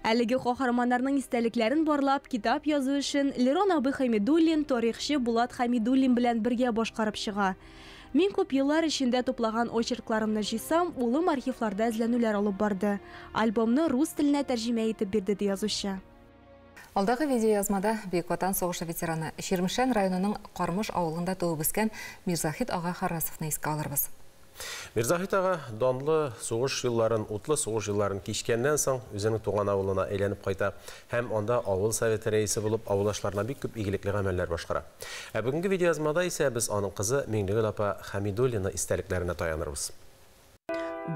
Әлеге каһарманнарның истәлекләрен барлап, китап язу эшен Лерон абый Хәмидуллин тарихчы Булат Хәмидуллин белән бергә башкарып чыга. Мин күп еллар эчендә туплаган очеркларымны җыйсам, улым архивларда эзләнүләр алып барды. Альбомны рус теленә тәрҗемә итеп бирде, ди язучы. Алдагы видеоязмада Бөек Ватан сугышы ветераны, Чирмешән районының Кармыш авылында туып үскән Мирзаһит ага Харрасовны искә алырбыз. Мирзаһит ага данлы сугыш елларын, утлы сугыш елларын кичкәннән соң үзенең туган авылына әйләнеп кайта һәм анда авыл советы рәисе булып авылдашларына бик күп игелекле гамәлләр башкара. Ә бүгенге видеоязмада исә без аның кызы Миңлегөл апа Хәмидуллина истәлекләренә таянырбыз.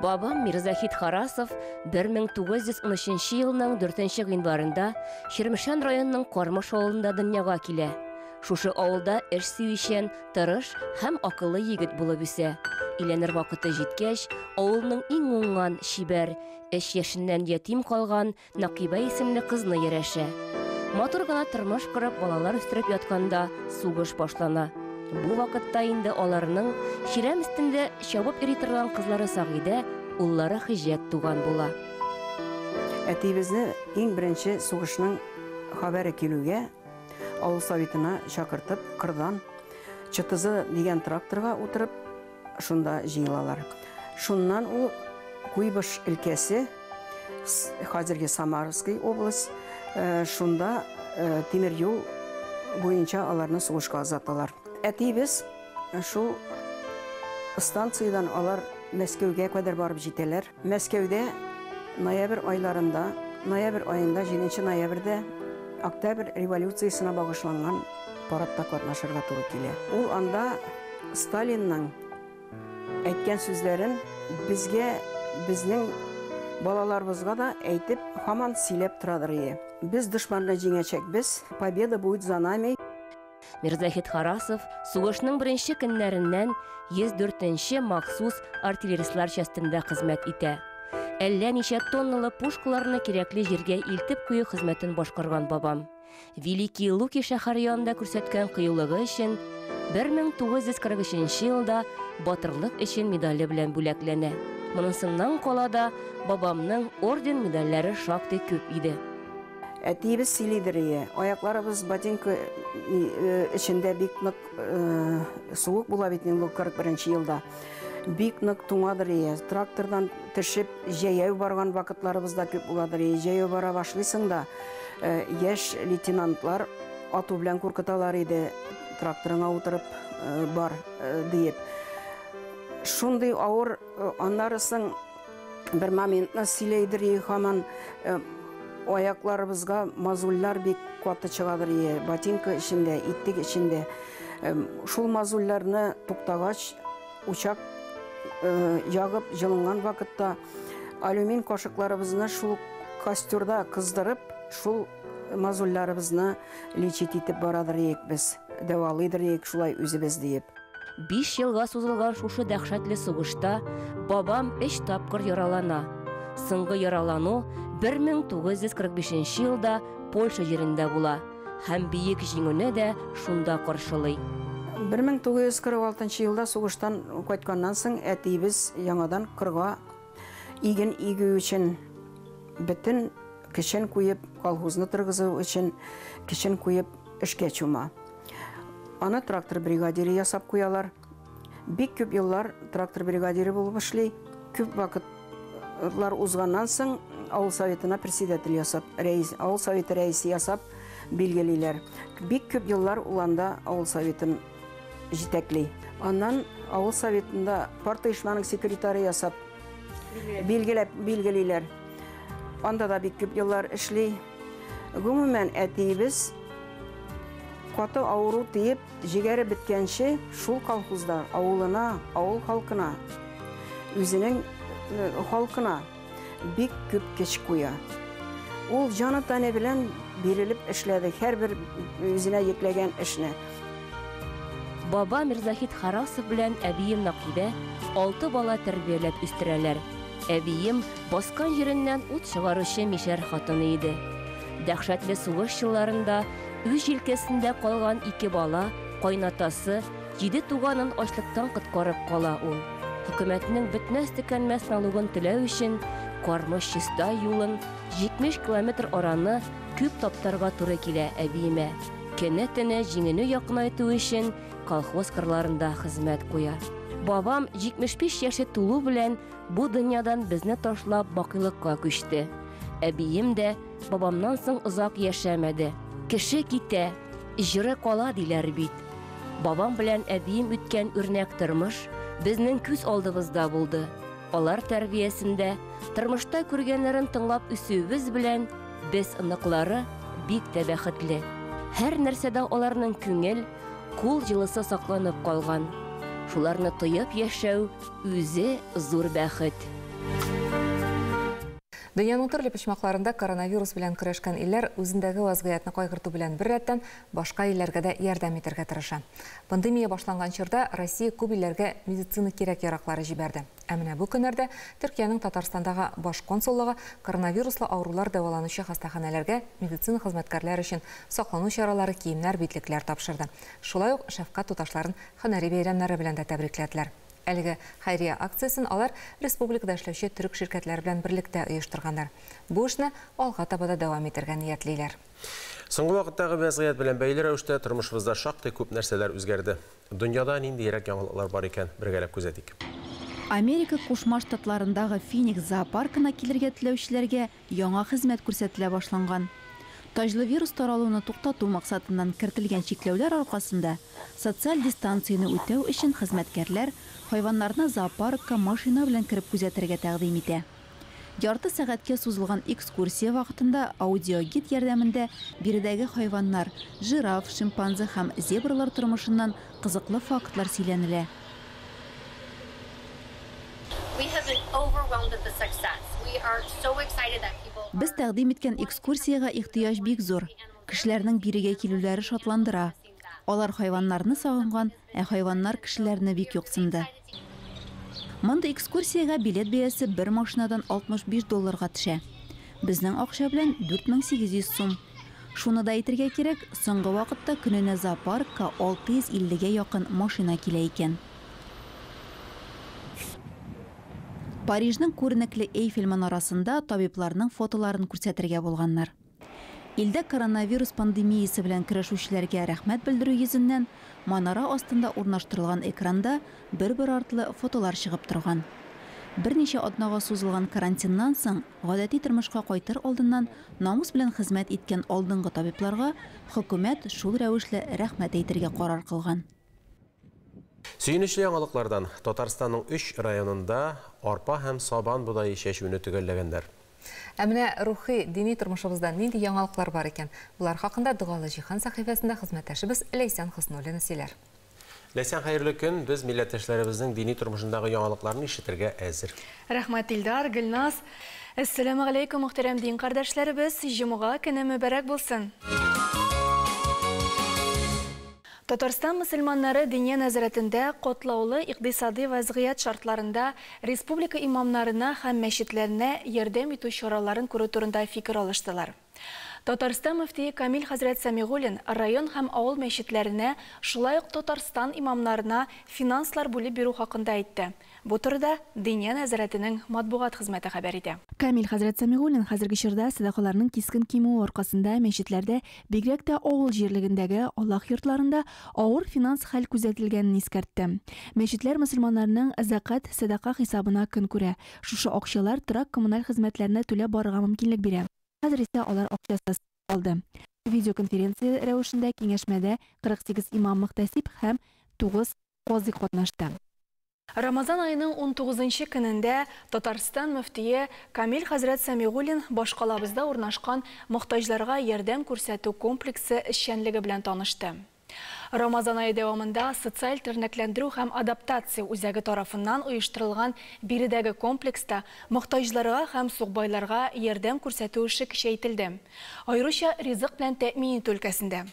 Бабам Мирзаһит Харасов 1913 елның 4 гыйнварында Чирмешән районының Кармыш авылында дөньяга килә. Шушы авылда эш сөючән, тырыш һәм акыллы егет булып үсә. Өйләнер вакыты җиткәч, авылның иң уңган, чибәр, өч яшеннән ятим калган Накыйбә исемле кызны ярәшә. Матур гына тормыш корып, балалар үстереп ятканда сугыш башлана. Бу вакытта инде аларның чирәм өстендә чабып йөри торган кызлары Сагыйдә, уллары Хөҗҗәт туган була. Әтиебезне иң беренче сугышның хәбәре килүгә авыл советына чакыртып, кырдан ЧТЗ дигән тракторга утырып, шунда җыелалар. Шуннан ул Куйбыш өлкәсе, хәзерге Самарский область, шунда тимер юл буенча аларны сугышка озаталар. Әтиебез шул станциядән алар Мәскәүгә кадәр барып җитәләр. Мәскәүдә ноябрь айларында, ноябрь аенда, 7 ноябрьдә Октябрь революциясенә багышланган парадта катнашырга туры килә. Ул анда Сталинның әйткән сүзләрен безгә, безнең балаларыбызга да әйтеп, һаман сөйләп торадыр ие. Без дошманны җиңәчәкбез, победа будет за нами. Мирзаһит Харасов сугышның беренче көннәреннән 104 нче махсус артиллеристлар частендә хезмәт итә. Әллә ничә тонналы пушкаларны кирәкле җиргә илтеп кую хезмәтен башкарган бабам. Великие Луки шәһәре янында күрсәткән кыюлыгы өчен 1943 елда Батырлык өчен медале белән бүләкләнә. Монысыннан кала да бабамның орден-медальләре шактый күп иде. Әтиебез сөйлидер ие, аякларыбыз ботинка эчендә бик нык суык була бит инде ул 41 нче елда. Бик нык туңадыр ие. Трактордан төшеп җәяү барган вакытларыбыз да күп буладыр ие. Җәяү бара башлыйсың да, яшь лейтенантлар ату белән куркыталар иде, тракторыңа утырып бар диеп. Шундый авыр, аннары соң бер моментны сөйләйдер ие һаман, аякларыбызга мозольлар бик каты чыгадыр ие, ботинка эчендә, иттек эчендә. Шул мозольларны туктагач, учак ягып җылынган вакытта алюмин кашыкларыбызны шул костерда кыздырып, шул мозольларыбызны лечить итеп барадыр иек без, дәвалыйдыр иек шулай үзебез диеп. 5 елга сузылган шушы дәһшәтле сугышта бабам 3 тапкыр яралана. Соңгы яралану 1945 елда Польша җирендә була һәм Бөек Җиңүне дә шунда каршылый. 1946 елда сугыштан кайтканнан соң әтиебез яңадан кырга иген игү өчен бөтен көчен куеп, колхозны торгызу өчен көчен куеп эшкә чума. Аны трактор бригадиры ясап куялар. Бик күп еллар трактор бригадиры булып эшли. Күп вакытлар узганнан соң авыл советына председатель ясап, рәис, авыл советы рәисе ясап билгелиләр. Бик күп еллар ул анда авыл советын җитәкли. Аннан авыл советында партоешманың секретаре ясап билгеләп билгелиләр. Анда да бик күп еллар эшли. Гомумән, әтиебез каты авыру тиеп, җигәре беткәнче шул колхозда авылына, авыл халкына, үзенең халкына бик күп көч куя. Ул җаны тәне белән бирелеп эшләде һәрбер үзенә йөкләгән эшне. Баба Мирзахит Харасов белән әбием Накибә алты бала тәрбияләп үстерәләр. Әбием баскан җиреннән ут чыгаручы мишәр хатыны иде. Дәһшәтле сугыш елларында үз җилкәсендә калган ике бала, кайнатасы, җиде туганын ачлыктан коткарып кала ул. Хөкүмәтнең бетмәс-төкәнмәс налогын түләү өчен Кармыш-Чистай юлын 70 километр араны күп таптарга туры килә әбиемә. Көне-төне җиңүне якынайту өчен колхоз кырларында хезмәт куя. Бабам 75 яше тулу белән бу дөньядан безне ташлап бакыйлыкка күчте. Әбием дә бабамнан соң озак яшәмәде. Кеше китә, җыры кала диләр бит. Бабам белән әбием үткән үрнәк тормыш безнең күз алдыбызда булды. Алар тәрбиясендә, тормышта күргәннәрен тыңлап үсүебез белән без оныклары бик тә бәхетле. Һәр нәрсәдә аларның күңел, кул җылысы сакланып калган. Шуларны тоеп яшәү үзе зур бәхет. Дөньяның төрле почмакларында коронавирус белән көрәшкән илләр үзендәге вазгыятьне кайгырту белән беррәттән башка илләргә дә ярдәм итәргә тырыша. Пандемия башланган чорда Россия күп илләргә медицина кирәк-яраклары җибәрде. Ә менә бу көннәрдә Төркиянең Татарстандагы баш консуллыгы коронавируслы авырулар дәваланучы хастаханәләргә медицина хезмәткәрләре өчен саклану чаралары, киемнәр, битлекләр тапшырды. Шулай ук шәфкать туташларын һөнәри бәйрәмнәре белән дә тәбрикләделәр. Әлеге хәйрия акциясен алар республикада эшләүче төрек ширкәтләре белән берлектә оештырганнар. Бу эшне алга таба да дәвам итәргә ниятлиләр. Соңгы вакыттагы вазгыять белән бәйле рәвештә тормышыбызда шактый күп нәрсәләр үзгәрде. Дөньяда ниндиерәк яңалыклар бар икән, бергәләп күзәтик. Америка Кушма Штатларындагы Феникс зоопаркына килергә теләүчеләргә яңа хезмәт күрсәтелә башланган. Таҗлы вирус таралуны туктату максатыннан кертелгән чикләүләр аркасында социаль дистанцияне үтәү өчен хезмәткәрләр хайваннарны зоопаркка машина белән кереп күзәтергә тәкъдим итә. Ярты сәгатькә сузылган экскурсия вакытында аудиогид ярдәмендә биредәге хайваннар, жираф, шимпанзе һәм зебралар тормышыннан кызыклы фактлар сөйләнелә. Без тәкъдим иткән экскурсиягә ихтыяҗ бик зур. Кешеләрнең бирегә килүләре шатландыра. Алар хайваннарны сагынган, ә хайваннар кешеләрне бик юксынды. Мондый экскурсиягә билет бәясе бер машинадан 65 долларга төшә. Безнең акча белән 4800 сум. Шуны да әйтергә кирәк, соңгы вакытта көненә зоопаркка 650-гә якын машина килә икән. Парижның күренекле Эйфель манарасында табибларның фотоларын күрсәтергә булганнар. Илдә коронавирус пандемиясе белән көрәшүчеләргә рәхмәт белдерү йөзеннән манара астында урнаштырылган экранда бер-бер артлы фотолар чыгып торган. Берничә атнага сузылган карантиннан соң гадәти тормышка кайтыр алдыннан намус белән хезмәт иткән алдынгы табибларга хөкүмәт шул рәвешле рәхмәт әйтергә карар кылган. Сөенечле яңалыклардан Татарстанның 3 районында арпа һәм сабан бодае чәчүне төгәлләгәннәр. Ә менә рухи дини тормышыбызда нинди яңалыклар бар икән? Булар хакында Догалы җиһан сәхифәсендә хезмәттәшебез Ләйсән Хөснуллина сөйләр. Ләйсән, хәерле көн. Без милләттәшләребезнең дини тормышындагы яңалыкларны ишетергә әзер. Рәхмәт, Илдар, Гөлназ. Әссәламү галәйкүм, мөхтәрәм дин кардәшләребез. Җомга көне мөбарәк булсын. Татарстан мөселманнары диния нәзарәтендә катлаулы икътисади вазгыять шартларында республика имамнарына һәм мәчетләренә ярдәм итү чараларын күрү турында фикер алыштылар. Татарстан мөфтие Камил хәзрәт Сәмигуллин район һәм авыл мәчетләренә, шулай ук Татарстан имамнарына финанслар бүлеп бирү хакында әйтте. Бу турыда Диния нәзарәтенең матбугат хезмәте хәбәр итә. Камил хәзрәт Сәмигуллин хәзерге чорда сәдакаларның кискен кимүе аркасында мәчетләрдә, бигрәк тә авыл җирлегендәге Аллаһ йортларында авыр финанс хәл күзәтелгәнен искәртте. Мәчетләр мөселманнарның зәкать, сәдака хисабына көн күрә. Шушы акчалар торак-коммуналь хезмәтләрне түләп барырга мөмкинлек бирә. Хәзер исә алар акчасыз калды. Видеоконференция рәвешендә киңәшмәдә 48 имам-мөхтәсиб һәм 9 казый катнашты. Рамазан аеның унтугызынчы көнендә Татарстан мөфтие Камил хәзрәт Сәмигуллин башкалабызда урнашкан мохтаҗларга ярдәм күрсәтү комплексы эшчәнлеге белән танышты. Рамазан ае дәвамында социаль тернәкләндерү һәм адаптация үзәге тарафыннан оештырылган биредәге комплекста мохтаҗларга һәм сукбайларга ярдәм күрсәтү эше көчәйтелде. Аеруча ризык белән тәэмин итү өлкәсендә.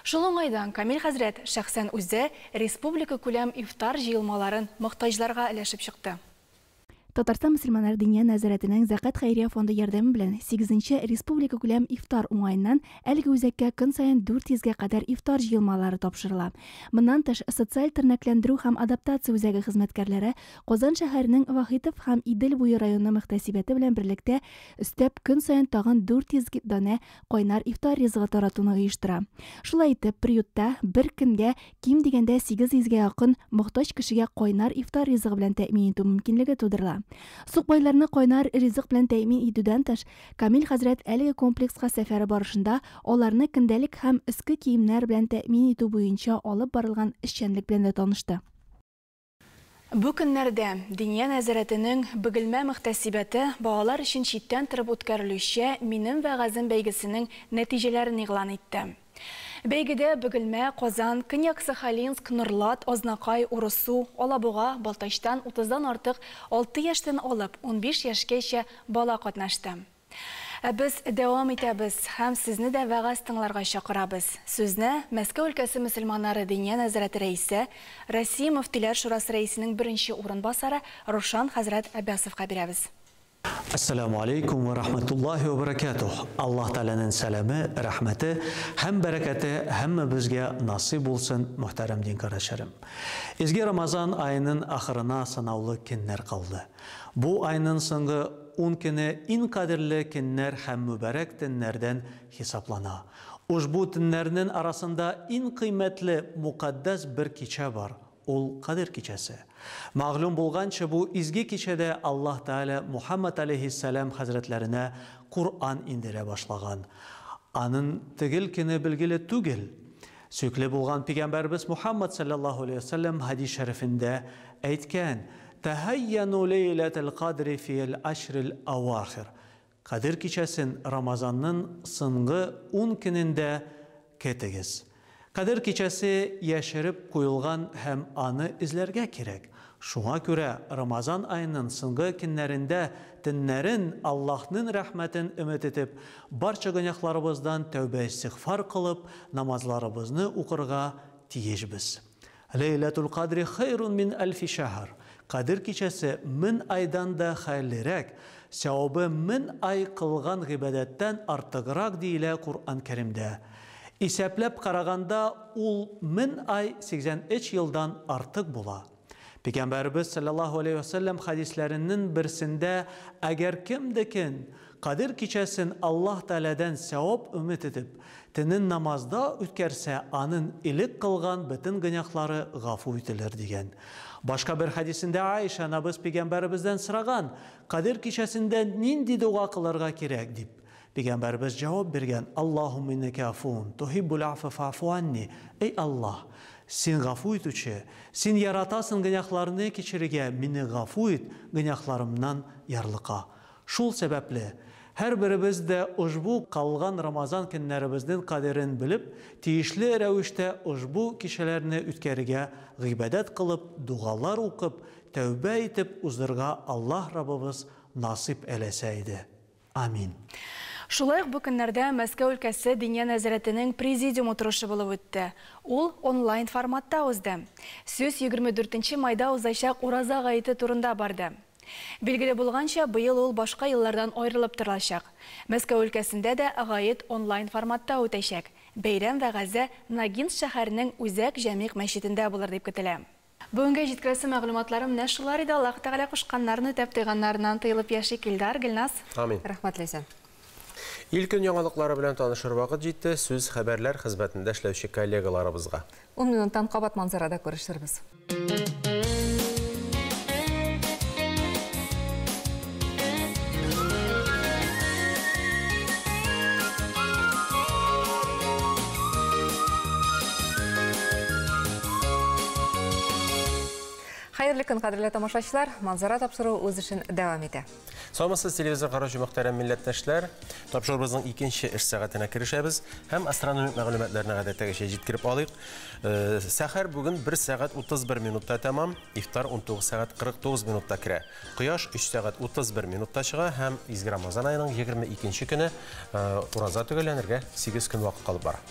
Шул уңайдан Камил хәзрәт шәхсән үзе республикакүләм ифтар җыелмаларын мохтаҗларга өләшеп чыкты. Татарстан мөселманнар Диния нәзарәтенең Зәкят хәйрия фонды ярдәме белән сигезенче республикакүләм ифтар уңаеннан әлеге үзәккә көн саен 400 гә кадәр ифтар җыелмалары тапшырыла. Моннан тыш, социаль тернәкләндерү һәм адаптация үзәге хезмәткәрләре Казан шәһәренең Вахитов һәм Идел буе районы мөхтәсибәте белән берлектә өстәп көн саен тагын 400 данә кайнар ифтар ризыгы таратуны оештыра. Шулай итеп, приютта бер көнгә ким дигәндә 800 гә якын мохтаҗ кешегә кайнар ифтар ризыгы белән тәэмин итү мөмкинлеге тудырыла. Сукбайларны кайнар ризык белән тәэмин итүдән тыш, Камил хәзрәт әлеге комплекска сәфәре барышында аларны көндәлек һәм өске киемнәр белән тәэмин итү буенча алып барылган эшчәнлек белән дә танышты. Бу көннәрдә Диния нәзарәтенең Бөгелмә мөхтәсибәте балалар өчен читтән торып үткәрелүче Минем вәгазем бәйгесенең нәтиҗәләрен игълан итте. Бәйгедә Бөгелмә, Казан, Көньяк-Сахалинск, Норлат, Азнакай, Урыссу, Алабуга, Балтачтан утыздан артык алты яшьтән алып унбиш яшькәчә бала катнашты. Ә без дәвам итәбез һәм сезне дә вәгазь тыңларга чакырабыз. Сүзне Мәскәү өлкәсе мөселманнары Диния нәзарәте рәисе, Россия мөфтиләр шурасы рәисенең беренче урынбасары Рушан хәзрәт Аббясовка бирәбез. Әссәламү алейкум вә рахмәтуллаһи вә бәрәкәтүһ. Аллаһ Тәгаләнең сәламе, рәхмәте һәм бәрәкәте һәммәбезгә насыйп булсын, мөхтәрәм дин кардәшләрем. Изге Рамазан аеның ахырына санаулы көннәр калды. Бу айның соңгы ун көне иң кадерле көннәр һәм мөбарәк төннәрдән хисаплана. Ушбу төннәрнең арасында иң кыйммәтле, мукаддәс бер кичә бар. Ул Кадер кичәсе. Мәгълүм булганча, бу изге кичәдә Аллаһ Тәгалә Мухаммад алейһиссәлам хәзрәтләренә Куръан индерә башлаган. Аның төгәл көне билгеле түгел. Сөекле булган пәйгамбәрбез Мухаммад саллаллаһу алейһи ва сәлләм хадис шәрифендә әйткән: Тәһәйяну ләйләтел кадри фил ашрил авахир. Кадер кичәсен Рамазанның соңгы 10 көнендә көтегез. Кадер кичәсе яшереп куелган һәм аны эзләргә кирәк. Шуңа күрә Рамазан аеның соңгы көннәрендә төннәрен Аллаһның рәхмәтен өмет итеп, барча гөнаһларыбыздан тәүбә истигъфар кылып, намазларыбызны укырга тиешбез. Ләйләтул кадри хайрун мин әлфи шәһр. Кадер кичәсе мең айдан да хәерлерәк, сәвабы мең ай кылган гыйбадәттән артыграк диелә Куръан Кәримдә. Исәпләп караганда ул мең ай сиксән өч елдан артык була. Пәйгамбәрбез саллаллаһу алейһи ва сәлләм хадисләренең берсендә, әгәр кемдә кем Кадер кичәсен Аллаһ Тәгаләдән сәвап өмет итеп, төнен намазда үткәрсә, аның элек кылган бөтен гөнаһлары гафу ителер дигән. Башка бер хадисендә Аиша анабыз пәйгамбәребездән сораган, Кадер кичәсендә нинди дога кылырга кирәк дип. Пәйгамбәребез җавап биргән, Аллаһумма иннәкә афуун, тухиббул афва фаъфу анни. Эй Аллаһ, син гафу итүче, син яратасың гөнаһларны кичерергә, мине гафу ит, гөнаһларымнан ярлыка. Шул сәбәпле, һәрберебез дә ошбу калган Рамазан көннәребезнең кадерен белеп, тиешле рәвештә ошбу кичәләрне үткәрергә, гыйбадәт кылып, дугалар укып, тәүбә итеп уздырырга Аллаһ Раббыбыз насыйп әйләсә иде. Амин. Шулай ук бу көннәрдә Мәскәү өлкәсе Диния нәзарәтенең президиум утырышы булып үтте. Ул онлайн форматта узды. Сүз егерме дүртенче майда узачак Ураза гаете турында барды. Билгеле булганча, быел ул башка еллардан аерылып торачак. Мәскәү өлкәсендә дә гает онлайн форматта үтәчәк. Бәйрәм вәгазе Ногинск шәһәренең Үзәк Җәмигъ мәчетендә булыр дип көтелә. Бүгенгә җиткерәсе мәгълүматларым менә шулар иде. Аллаһ Тәгалә кушканнарын үтәп, тыйганнарыннан тыелып яшик. Илдар, Гөлназ. Амин. Рәхмәт, Ләйсән. Ил-көн яңалыклары белән танышыр вакыт җитте. Сүз хәбәрләр хезмәтендә эшләүче коллегаларыбызга. Ун минуттан кабат Манзарада күрешербез. Хәерле көн, кадерле тамашачылар. Манзара тапшыруы үз эшен дәвам итә. Саумысыз, телевизор караучы мөхтәрәм милләттәшләр. Тапшыруыбызның икенче эш сәгатенә керешәбез һәм астрономик мәгълүматларны гадәттәгечә җиткереп алыйк. Сәхәр бүген 1 сәгать 31 минутта тәмам, ифтар 19 сәгать 49 минутта керә. Кояш 3 сәгать 31 минутта чыга һәм изге Рамазан аеның 22 көне ураза төгәлләнергә 8 көн вакыт калып бара.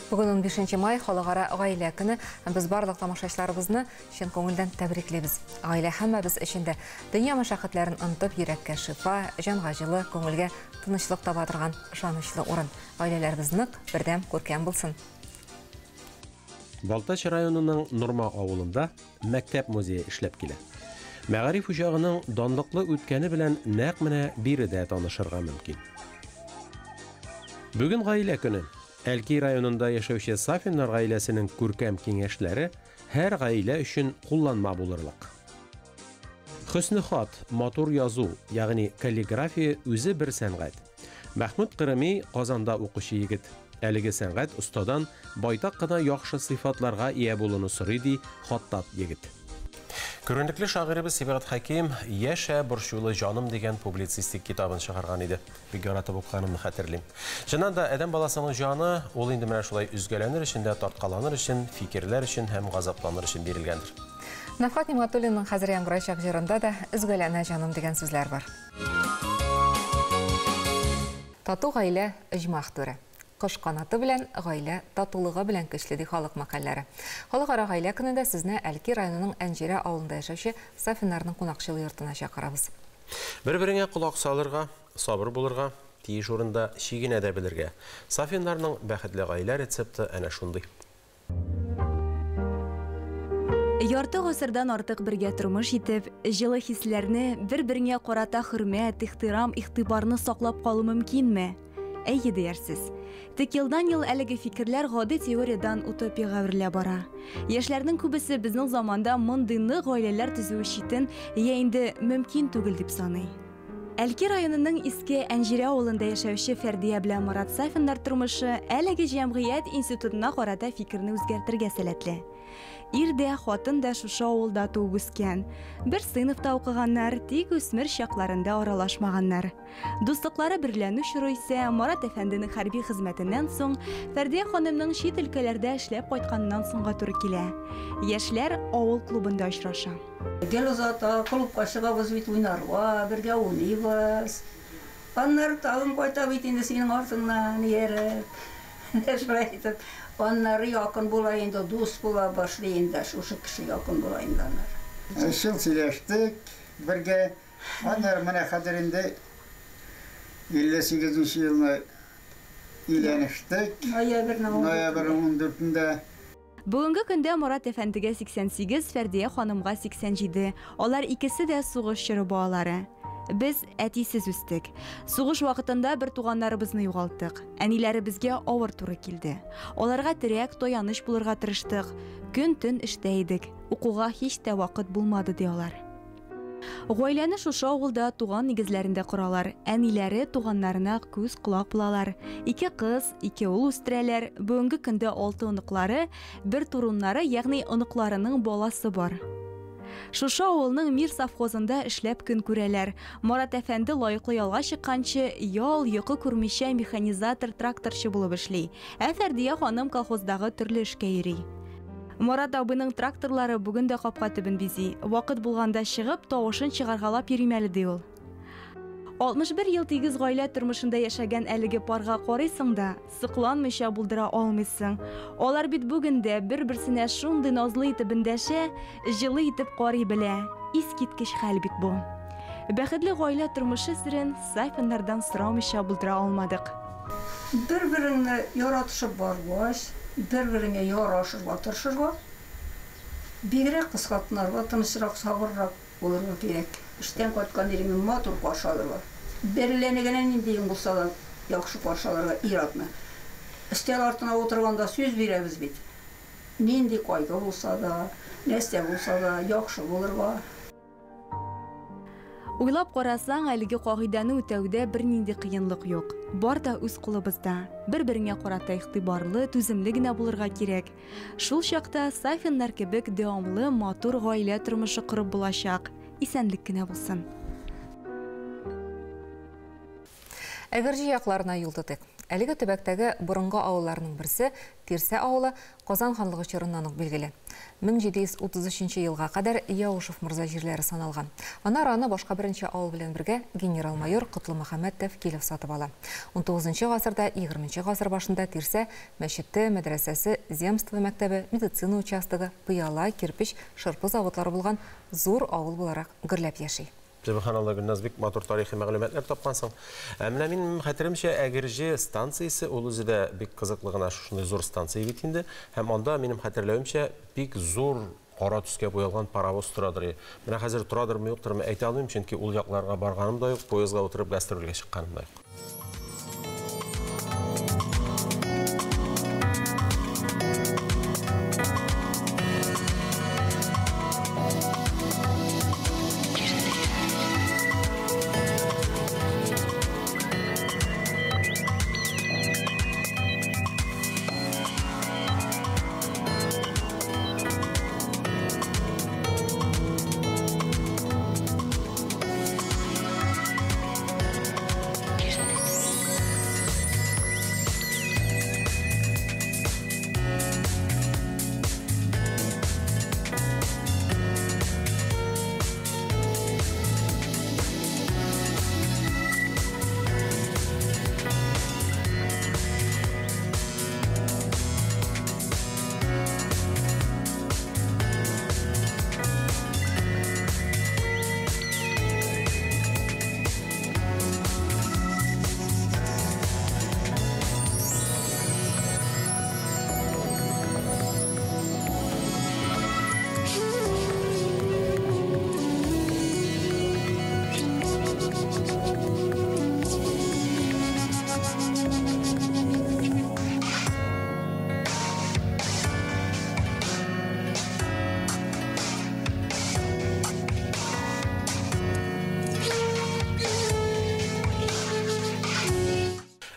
Бүген 15 май, Халыкара гаилә көне. Һәм без барлык тамашачыларыбызны чын күңелдән тәбриклибез. Гаилә һәммәбез өчен дә дөнья мәшәкатьләрен онытып, йөрәккә шифа, җанга җылы, күңелгә тынычлык таба торган ышанычлы урын. Гаиләләребез нык, бердәм, күркәм булсын. Балтач районының Норма авылында мәктәп музее эшләп килә. Мәгариф учагының данлыклы үткәне белән нәкъ менә биредә танышырга мөмкин. Бүген гаилә көне. Әлки районында яшәүче Сафиннар гаиләсенең күркәм киңәшләре һәр гаилә өчен кулланма булырлык. Хөсне хат, матур язу, ягъни каллиграфия үзе бер сәнгать. Мәхмүт Кырыми Казанда укучы егет. Әлеге сәнгать остадан байтак кына яхшы сыйфатларга ия булуны сорый, ди хаттат егет. Күренекле шагыйребез Сибгат Хәким Яшә, борчулы җаным дигән публицистик китабын чыгарган иде. Бик яратып укыганымны хәтерлим. Чыннан да, адәм баласының җаны ул инде менә шулай өзгәләнер өчен дә, тарткаланыр өчен, фикерләр өчен һәм газапланыр өчен бирелгәндер. Нәфгать Нигъмәтуллинның хәзер яңгырачак җырында да өзгәләнә җаным дигән сүзләр бар. Тату гаилә оҗмах түре. Кош канаты белән, гаилә татулыгы белән көчле, ди халык мәкальләре. Халыкара гаилә көнендә сезне Әлки районының Әнҗерә авылында яшәүче Сафиннарның кунакчыл йортына чакырабыз. Бер-береңә колак салырга, сабыр булырга, тиеш урында чигенә дә белергә. Сафиннарның бәхетле гаилә рецепты әнә шундый. Ярты гасырдан артык бергә тормыш итеп, җылы хисләрне, бер-береңә карата хөрмәт, ихтирам, игътибарны саклап калу мөмкинме? Әйе, диярсез. Тик елдан-ел әлеге фикерләр гади теориядән утопиягә әверелә бара. Яшьләрнең күбесе безнең заманда мондый нык гаиләләр төзүе читен, я инде мөмкин түгел дип саный. Әлки районының Иске Әнҗерә авылында яшәүче Фәрдия белән Марат Сафиннар тормышы әлеге җәмгыять институтына карата фикерне үзгәртергә сәләтле. Ир дә, хатын да шушы авылда туып үскән. Бер сыйныфта укыганнар, тик үсмер чакларында аралашмаганнар. Дуслыклары берләнү чоры исә Марат әфәнденең хәрби хезмәтеннән соң, Фәрдия ханымның чит өлкәләрдә эшләп кайтканнан соңга туры килә. Яшьләр авыл клубында очраша. Гел озата, клубка чыгабыз бит уйнарга, бергә уйныйбыз. Аннары тагын кайта бит инде синең артыңнан ияреп. Менә шулай итеп, аннары якын була инде, дус була башлый инде, шушы кеше якын була инде аннары. Өч ел сөйләштек бергә. Аннары менә хәзер инде 58 нче елны өйләнештек. Ноябрьнең Ноябрьнең ундүртендә. Бүгенге көндә Марат әфәндегә 88, Фәрдия ханымга 87. Алар икесе дә сугыш чоры балалары. Без әтисез үстек. Сугыш вакытында бер туганнарыбызны югалттык. Әниләребезгә авыр туры килде. Аларга терәк, таяныч булырга тырыштык. Көн-төн эштә идек. Укуга һич тә вакыт булмады, ди алар. Гаиләне шушы авылда туган нигезләрендә коралар. Әниләре туганнарына күз-колак булалар. Ике кыз, ике ул үстерәләр. Бүгенге көндә алты оныклары, бер туруннары, ягъни оныкларының баласы бар. Шушы авылның Мир совхозында эшләп көн күрәләр. Марат әфәнде лаеклы ялга чыкканчы, ял, йокы күрмичә механизатор, тракторчы булып эшли. Ә Фәрдия ханым колхоздагы төрле эшкә йөри. Марат абыйның тракторлары бүген дә капка төбен бизи. Вакыт булганда чыгып, тавышын чыгаргалап йөрим әле, ди ул. 61 ел тигез гаилә тормышында яшәгән әлеге парга карыйсың да, сокланмыйча булдыра алмыйсың. Алар бит бүген дә бер-берсенә шундый назлы итеп эндәшә, җылы итеп карый белә. Искиткеч хәл бит бу. Бәхетле гаилә тормышы серен Сафиннардан сорамыйча булдыра алмадык. Бер-береңне яратышып баргач, бер-береңә ярашырга тырышырга, бигрәк кыз хатыннарга тынычрак, сабыррак булырга кирәк. Эштән кайткан иреңне матур каршы алырга. Берләне генә ниндиең булса да яхшы каршы алырга ир-атны. Өстәл артына утырганда сүз бирәбез бит. Нинди кайгы булса да, нәрсә булса да, яхшы булырга. Уйлап карасаң, әлеге кагыйдәне үтәүдә бернинди кыенлык юк. Бар да үз кулыбызда. Бер-береңә карата игътибарлы, түземле генә булырга кирәк. Шул чакта Сафиннар кебек дәвамлы, матур гаилә тормышы корып булачак. Исәнлек кенә булсын. Әгерҗе якларына юл тотыйк. Әлеге төбәктәге борынгы авылларның берсе Тирсә авылы Казан ханлыгы чорыннан ук билгеле. 1733 елга кадәр Яушев морза җирләре саналган. Аннары аны башка берничә авыл белән бергә генерал-майор Котлымөхәммәт Тәфкилев сатып ала. 19 гасырда, 20 гасыр башында Тирсә мәчете, мәдрәсәсе, земство мәктәбе, медицина участогы, пыяла, кирпеч, шырпы заводлары булган зур авыл буларак гөрләп яши. Сөбханалла, Гөлназ, бик матур тарихи мәгълүматлар тапкансың. Ә менә минем хәтеремчә, Әгерҗе станциясе, ул үзе дә бик кызыклы гына шушындый зур станция бит инде. Һәм анда, минем хәтерләвемчә, бик зур кара төскә буялган паровоз торадыр. Менә хәзер торадырмы, юктырмы әйтә алмыйм, чөнки ул якларга барганым да юк, поездга утырып гастрольгә чыкканым да юк.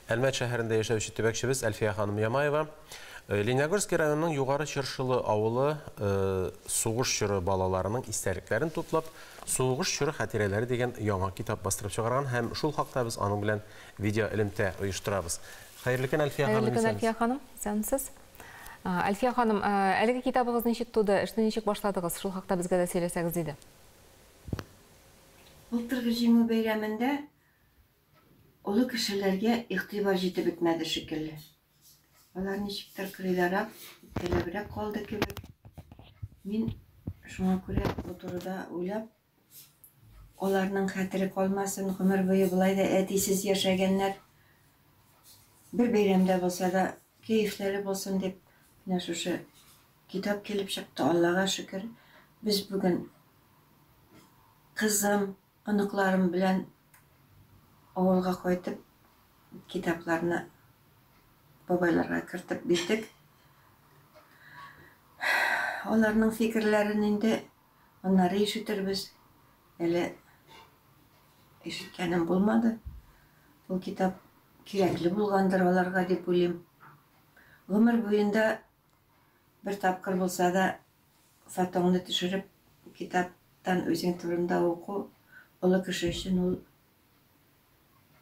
Әлмәт шәһәрендә яшәүче төбәкчебез Әлфия ханым Ямаева Лениногорский районының Югары Чыршылы авылы сугыш чоры балаларының истәлекләрен туплап, Сугыш чоры хатирәләре дигән яңа китап бастырып чыгарган һәм шул хакта без аның белән видео элемтә оештырабыз. Хәерле көн, Әлфия ханым. Хәерле көн, Әлфия ханым. Исәнмесез. Әлфия ханым, әлеге китабыгыз ничек туды, эшне ничек башладыгыз? Шул хакта безгә дә сөйләсәгез иде. Былтыргы Җиңү бәйрәмендә олы кешеләргә игътибар җитеп бетмәде шикелле. Алар ничектер кырыйдарак, үпкәләбрәк калды кебек. Мин шуңа күрә бу турыда уйлап, аларның хәтере калмасын, гомер буе болай да әтисез яшәгәннәр, бер бәйрәмдә булса да кәефләре булсын дип, менә шушы китап килеп чыкты, Аллага шөкер. Без бүген кызым, оныкларым белән авылга кайтып, китапларны бабайларга кертеп бирдек. Аларның фикерләрен инде аннары ишетербез. Әле ишеткәнем булмады. Бу китап кирәкле булгандыр аларга дип уйлыйм. Гомер буенда бер тапкыр булса да фотоңны төшереп, китаптан үзең турында уку олы кеше өчен ул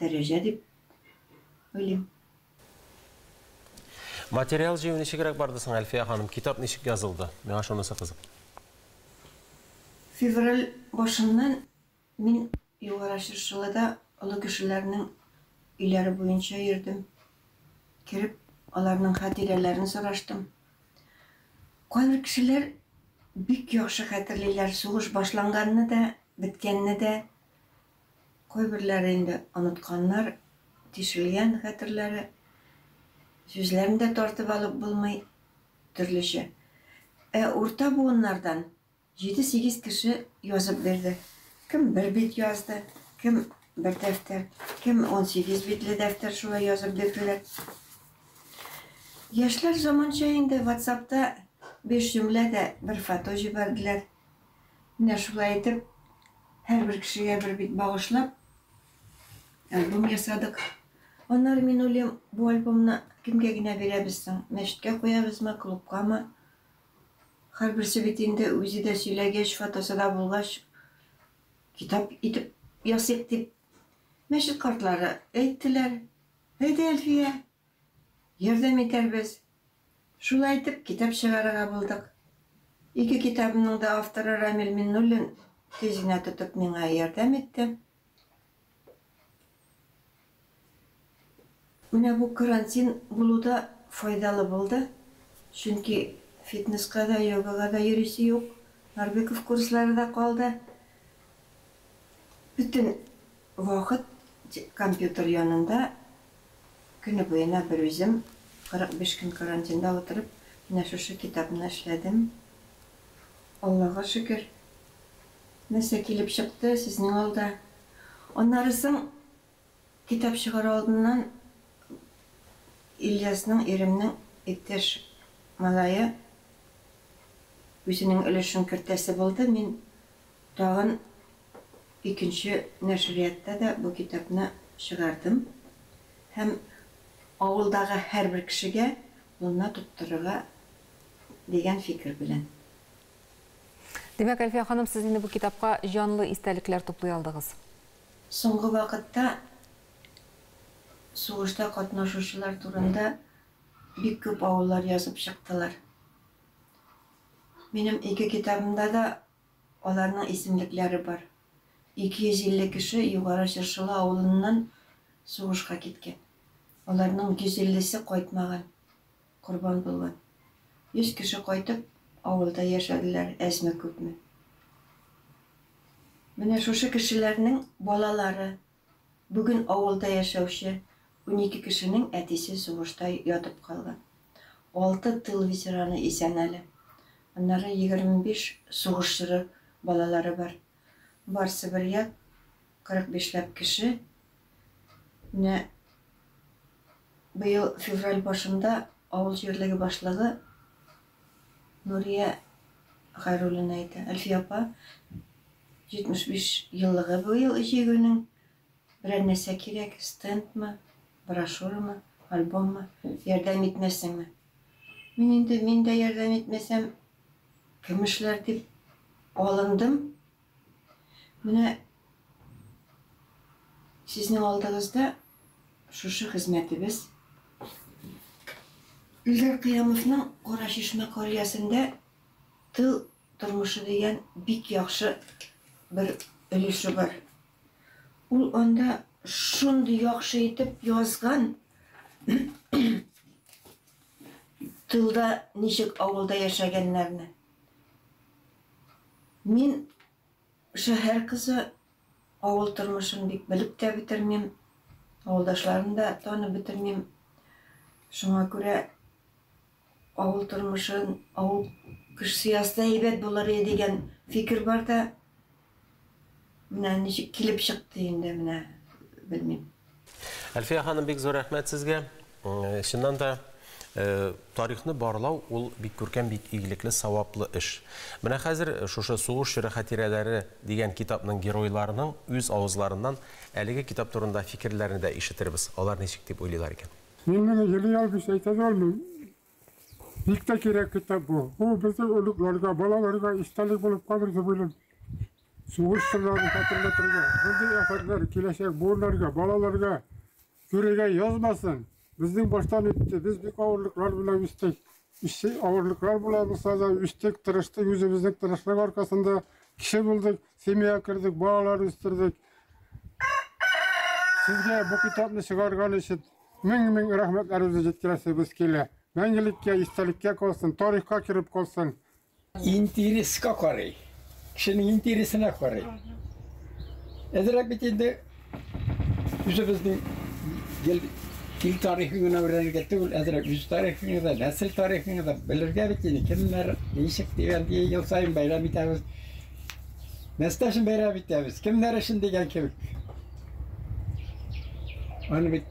дәрәҗә дип уйлыйм. Материал җыю ничегрәк барды соң, Әлфия ханым? Китап ничек язылды? Миңа шунысы кызык. Февраль башыннан мин Югары Чыршылыда олы кешеләрнең өйләре буенча йөрдем. Кереп, аларның хатирәләрен сораштым. Кайбер кешеләр бик яхшы хәтерлиләр сугыш башланганны да, беткәнне дә. Кайберләре инде онытканнар, тишелгән хәтерләре. Сүзләрен дә тартып алып булмый, төрлечә. Ә урта буыннардан җиде-сигез кеше язып бирде. Кем бер бит язды, кем бер дәфтәр, кем 18 битле дәфтәр шулай язып бирделәр. Яшьләр заманча инде ватсапта биш җөмлә дә бер фото җибәрделәр. Менә шулай итеп, һәрбер кешегә бер бит багышлап, альбом ясадык. Аннары мин уйлыйм, бу альбомны кемгә генә бирәбез соң? Мәчеткә куябызмы, клубкамы? Һәрберсе бит инде үзе дә сөйләгәч, фотосы да булгач, китап итеп ясыйк дип, мәчет картлары әйттеләр. Әйдә, Әлфия, ярдәм итәрбез. Шулай итеп, китап чыгарырга булдык. Ике китабымның да авторы Рамил Миннуллин тиз генә тотып миңа ярдәм итте. Менә бу карантин булу да файдалы булды, чөнки фитнеска да, йогага да йөрисе юк, Нарбеков курслары да калды. Бөтен вакыт компьютер янында көне буена берүзем 45 көн карантинда утырып, менә шушы китапны эшләдем. Аллага шөкер. Нәрсә килеп чыкты сезнең алда. Аннары соң китап чыгару алдыннан Ильясның, иремнең иптәш малае үзенең өлешен кертәсе булды. Мин тагын икенче нәшриятта да бу китапны чыгардым һәм авылдагы һәрбер кешегә кулына тоттырырга дигән фикер белән. Димәк, Әлфия ханым, сез инде бу китапка җанлы истәлекләр туплый алдыгыз. Соңгы вакытта сугышта катнашучылар турында бик күп авыллар язып чыктылар. Минем ике китабымда да аларның исемлекләре бар. 250 кеше Югары Чыршылы авылыннан сугышка киткән. Аларның 150-се кайтмаган, корбан булган. 100 кеше кайтып, авылда яшәделәр, әзме-күпме. Менә шушы кешеләрнең балалары, бүген авылда яшәүче 12 кешенең әтисе сугышта ятып калган. Алты тыл ветераны исән әле. Аннары 25 сугыш чоры балалары бар. Барсы бергә 45 ләп кеше. Менә быел февраль башында авыл җирлеге башлыгы Нурия Хәйруллина әйтә, Әлфия апа, 75 еллыгы быел Җиңүнең, берәр нәрсә кирәк, стендмы, брошюрамы, альбоммы, ярдәм итмәссеңме? Мин инде, мин дә ярдәм итмәсәм, кем эшләр дип алындым. Менә сезнең алдыгызда шушы хезмәтебез. Илдар Кыямовның Кара Чишмә карьясендә тыл тормышы дигән бик яхшы бер өлеше бар. Ул анда шундый яхшы итеп язган, тылда ничек авылда яшәгәннәрне. Мин шәһәр кызы, авыл тормышын бик белеп тә бетермим, авылдашларны да танып бетермим. Шуңа күрә авыл тормышын, авыл кешесе язса әйбәт булыр иде дигән фикер бар да, менә ничек килеп чыкты инде, менә белмим. Әлфия ханым, бик зур рәхмәт сезгә. Чыннан да, тарихны барлау ул бик күркәм, бик игелекле, саваплы эш. Менә хәзер шушы Сугыш чоры хатирәләре дигән китапның геройларының үз авызларыннан әлеге китап турында фикерләрне дә ишетербез. Алар ничек дип уйлыйлар икән? Мин моны елый алмыйча әйтә дә алмыйм. Бик тә кирәк китап бу. Бу безнең оныкларга, балаларга истәлек булып калыр дип уйлыйм. Сугыш чорларын хәтерләтергә, мондый афәтләр киләчәк буыннарга, балаларга күрергә язмасын. Безнең баштан үтте, без бик авырлыклар белән үстек. Үсте, авырлыклар була булса да, үстек, тырыштык, үзебезнең тырышлык аркасында кеше булдык, семья кердек, балалар үстердек. Сезгә бу китапны чыгарган өчен мең-мең рәхмәтләребезне җиткерәсебез килә. Мәңгелеккә, истәлеккә калсын, тарихка кереп калсын. Интереска карый. Кешенең интересына карый. Әзрәк бит инде Үзебезнең ел ил тарихын гына өйрәнергә түгел, әзрәк үз тарихыңны да, нәсел тарихыңны да белергә бит инде. Кемнәр, ничек дигән ел саен бәйрәм итәбез. Нәрсә өчен бәйрәм итәбез? Кемнәр өчен дигән кебек. Аны бит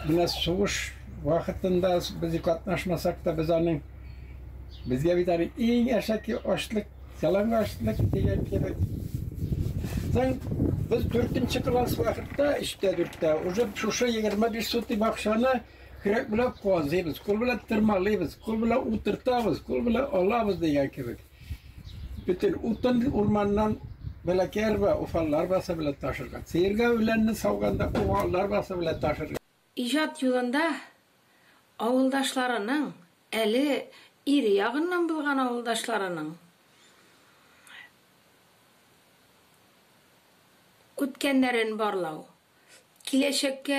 менә сугыш вакытында без катнашмасак та, без аның безгә бит аның иң әшәке ачлык, ялангачлык дигән кебек. Соң без 4 класс вакытта, 3-тә 4-тә уже шушы 25 сотый бакчаны көрәк белән казыйбыз, кул белән тырмалыйбыз, кул белән утыртабыз, кул белән алабыз дигән кебек. Бөтен утын урманнан бәләкәй арба, уфалла арбасы белән ташырга. Сыерга үләнне сауганда уфалла арбасы белән ташырга. Иҗат юлында авылдашларының, әле ире ягыннан булган авылдашларының үткәннәрен барлау, киләчәккә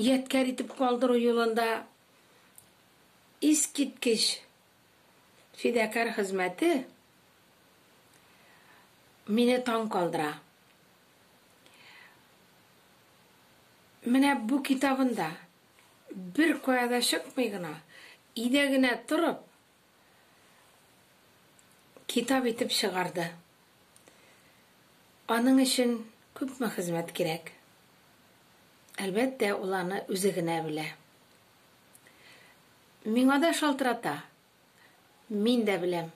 ядкәр итеп калдыру юлында искиткеч фидакарь хезмәте мине таң калдыра. Менә бу китабында бер кая да чыкмый гына, өйдә генә торып, китап итеп чыгарды. Аның өчен күпме хезмәт кирәк. Әлбәттә, ул аны үзе генә белә. Миңа да шалтырата. Мин дә беләм.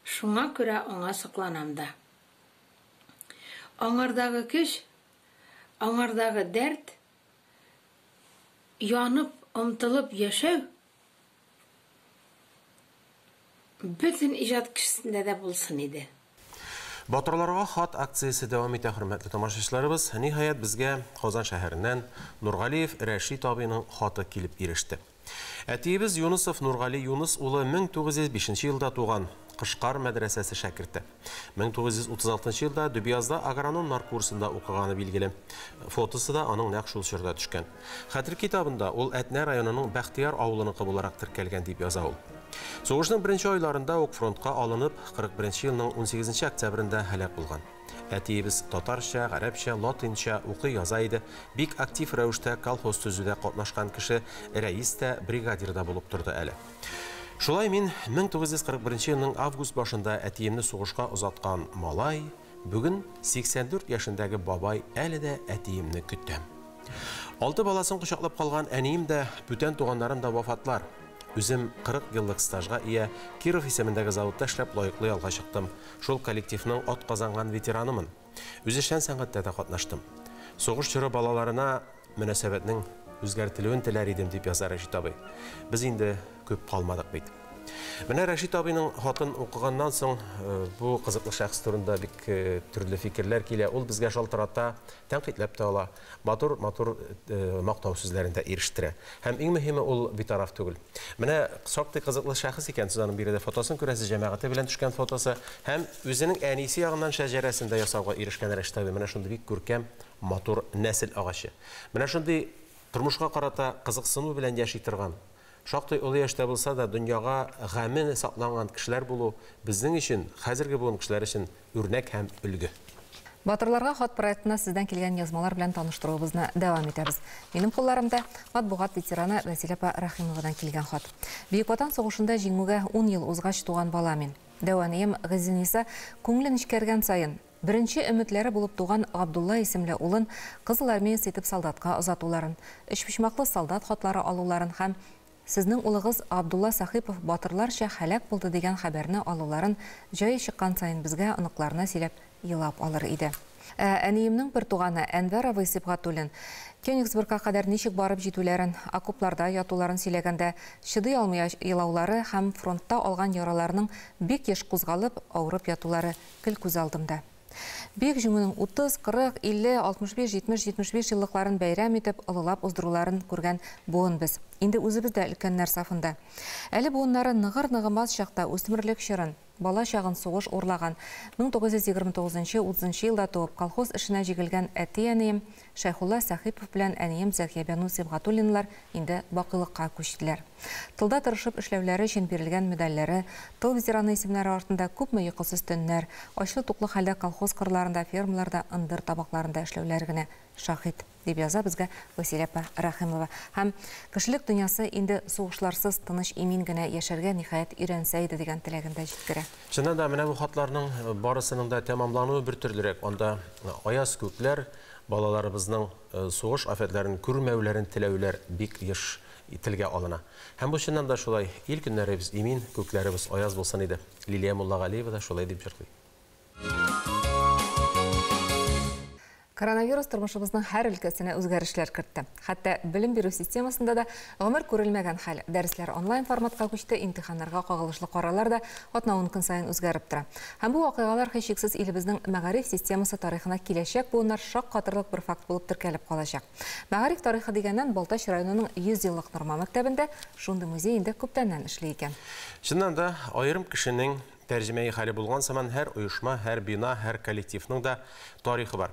Шуңа күрә аңа сокланам да. Аңардагы көч, аңардагы дәрт, янып, омтылып яшәү бөтен иҗат кешесендә дә булсын иде. Батырларга хат акциясе дәвам итә, хөрмәтле тамашачыларыбыз. Ниһаять, безгә Казан шәһәреннән Нургалиев Рәшит абыйның хаты килеп иреште. Әтиебез Юнысов Нургали Юныс улы 1905 елда туган, Кышкар мәдрәсәсе шәкерте. 1936 елда Дөбъязда агрономнар курсында укыганы билгеле. Фотосы да аның нәкъ шул чорда төшкән. Хәтер китабында ул Әтнә районының Бәхтияр авылыныкы буларак теркәлгән дип яза ул. Сугышның беренче айларында ук фронтка алынып, 41 елның 18 октябрендә һәлак булган. Әтиебез татарча, гарәпчә, латинча укый яза иде. Бик актив рәвештә колхоз төзүдә катнашкан кеше, рәис тә, бригадир да булып торды әле. Шулай мин 1941 елның август башында әтиемне сугышка озаткан малай, бүген 84 яшендәге бабай әле дә әтиемне көтәм. 6 баласын кочаклап калган әнием дә, бүтән туганнарым да вафатлар. Үзем 40 еллык стажга ия, Киров исемендәге заводта эшләп лаеклы ялга чыктым. Шул коллективның ат казанган ветеранымын. Үзешчән сәнгатьтә дә катнаштым. Сугыш чоры балаларына мөнәсәбәтнең үзгәртелүен теләр идем, дип яза Рәшит абый. Без инде күп калмадык бит. Менә Рәшит абыйның хатын укыганнан соң бу кызыклы шәхес турында бик төрле фикерләр килә. Ул безгә шалтырата, тәнкыйтьләп тә ала, матур-матур мактау сүзләрен дә ирештерә. Һәм иң мөһиме, ул битараф түгел. Менә шактый кызыклы шәхес икән, сез аның биредә фотосын күрәсез, җәмәгате белән төшкән фотосы һәм үзенең әнисе ягыннан шәҗәрәсен дә ясауга ирешкән Рәшит абый. Менә шундый бик күркәм, матур нәсел агачы. Менә шундый тормышка карата кызыксыну белән яши торган, шактый олы яшьтә булса да дөньяга гаме сакланган кешеләр булу безнең өчен, хәзерге буын кешеләр өчен үрнәк һәм өлге. Батырларга хат проектына сездән килгән язмалар белән таныштыруыбызны дәвам итәбез. Минем кулларымда матбугат ветераны Вәсилә апа Рәхимовадан килгән хат. Бөек Ватан сугышында җиңүгә 10 ел узгач туган бала мин. Дәү әнием Газиниса күңелен нечкәргән саен беренче өметләре булып туган Габдулла исемле улын Кызыл армеец итеп солдатка озатуларын, өчпочмаклы солдат хатлары алуларын һәм сезнең улыгыз Абдулла Сахипов батырларча һәлак булды дигән хәбәрне алуларын җае чыккан саен безгә оныкларына сөйләп елап алыр иде. Әниемнең бер туганы Әнвәр абый Сибгатуллин Кёнигсбергка кадәр ничек барып җитүләрен, окопларда ятуларын сөйләгәндә чыдый алмый елаулары һәм фронтта алган яраларының бик еш кузгалып, авырып ятулары гел күз алдымда. Бөек Җиңүнең 30, 40, 50, 65, 70, 75 еллыкларын бәйрәм итеп, олылап уздыруларын күргән буын без. Инде үзебез дә өлкәннәр сафында. Әле буыннары ныгыр-ныгымас чакта үсмерлек чорын, бала чагын сугыш урлаган, 1929-30 елда туып, колхоз эшенә җигелгән әти-әнием Шәйхулла Сәхипов белән әнием Зәкиябану Сибгатуллиналар инде бакыйлыкка күчтеләр. Тылда тырышып эшләүләре өчен бирелгән медальләре, тыл ветераны исемнәре артында күпме йокысыз төннәр, ачлы-туклы хәлдә колхоз кырларында, фермаларда, ындыр табакларында эшләүләре генә шаһит, дип яза безгә Вәсилә апа Рәхимова. Һәм кешелек дөньясы инде сугышларсыз тыныч-имин генә яшәргә ниһаять өйрәнсә иде дигән теләген дә җиткерә. Чыннан да, менә бу хатларның барысының да тәмамлануы бер төрлерәк. Анда аяз күкләр, балаларыбызның сугыш афәтләрен күрмәүләрен теләүләр бик еш телгә алына. Һәм бу чыннан да шулай, ил көннәребез имин, күкләребез аяз булсын иде. Лилия Муллагалиева да шулай дип җырлый. Коронавирус тормышыбызның һәр өлкәсенә үзгәрешләр кертте. Хәтта белем бирү системасында да гомер күрелмәгән хәл. Дәресләр онлайн форматка күчте, имтиханнарга кагылышлы карарлар да атна-ун көн саен үзгәреп тора. Һәм бу вакыйгалар һичшиксез илебезнең мәгариф системасы тарихына киләчәк буыннар шаккатырлык бер факт булып теркәлеп калачак. Мәгариф тарихы дигәннән, Балтач районының 100 еллык Норма мәктәбендә шундый музей инде күптәннән эшли икән. Чыннан да, аерым кешенең тәрҗемәи хәле булган сыман һәр оешма, һәр бина, һәр коллективның да тарихы бар.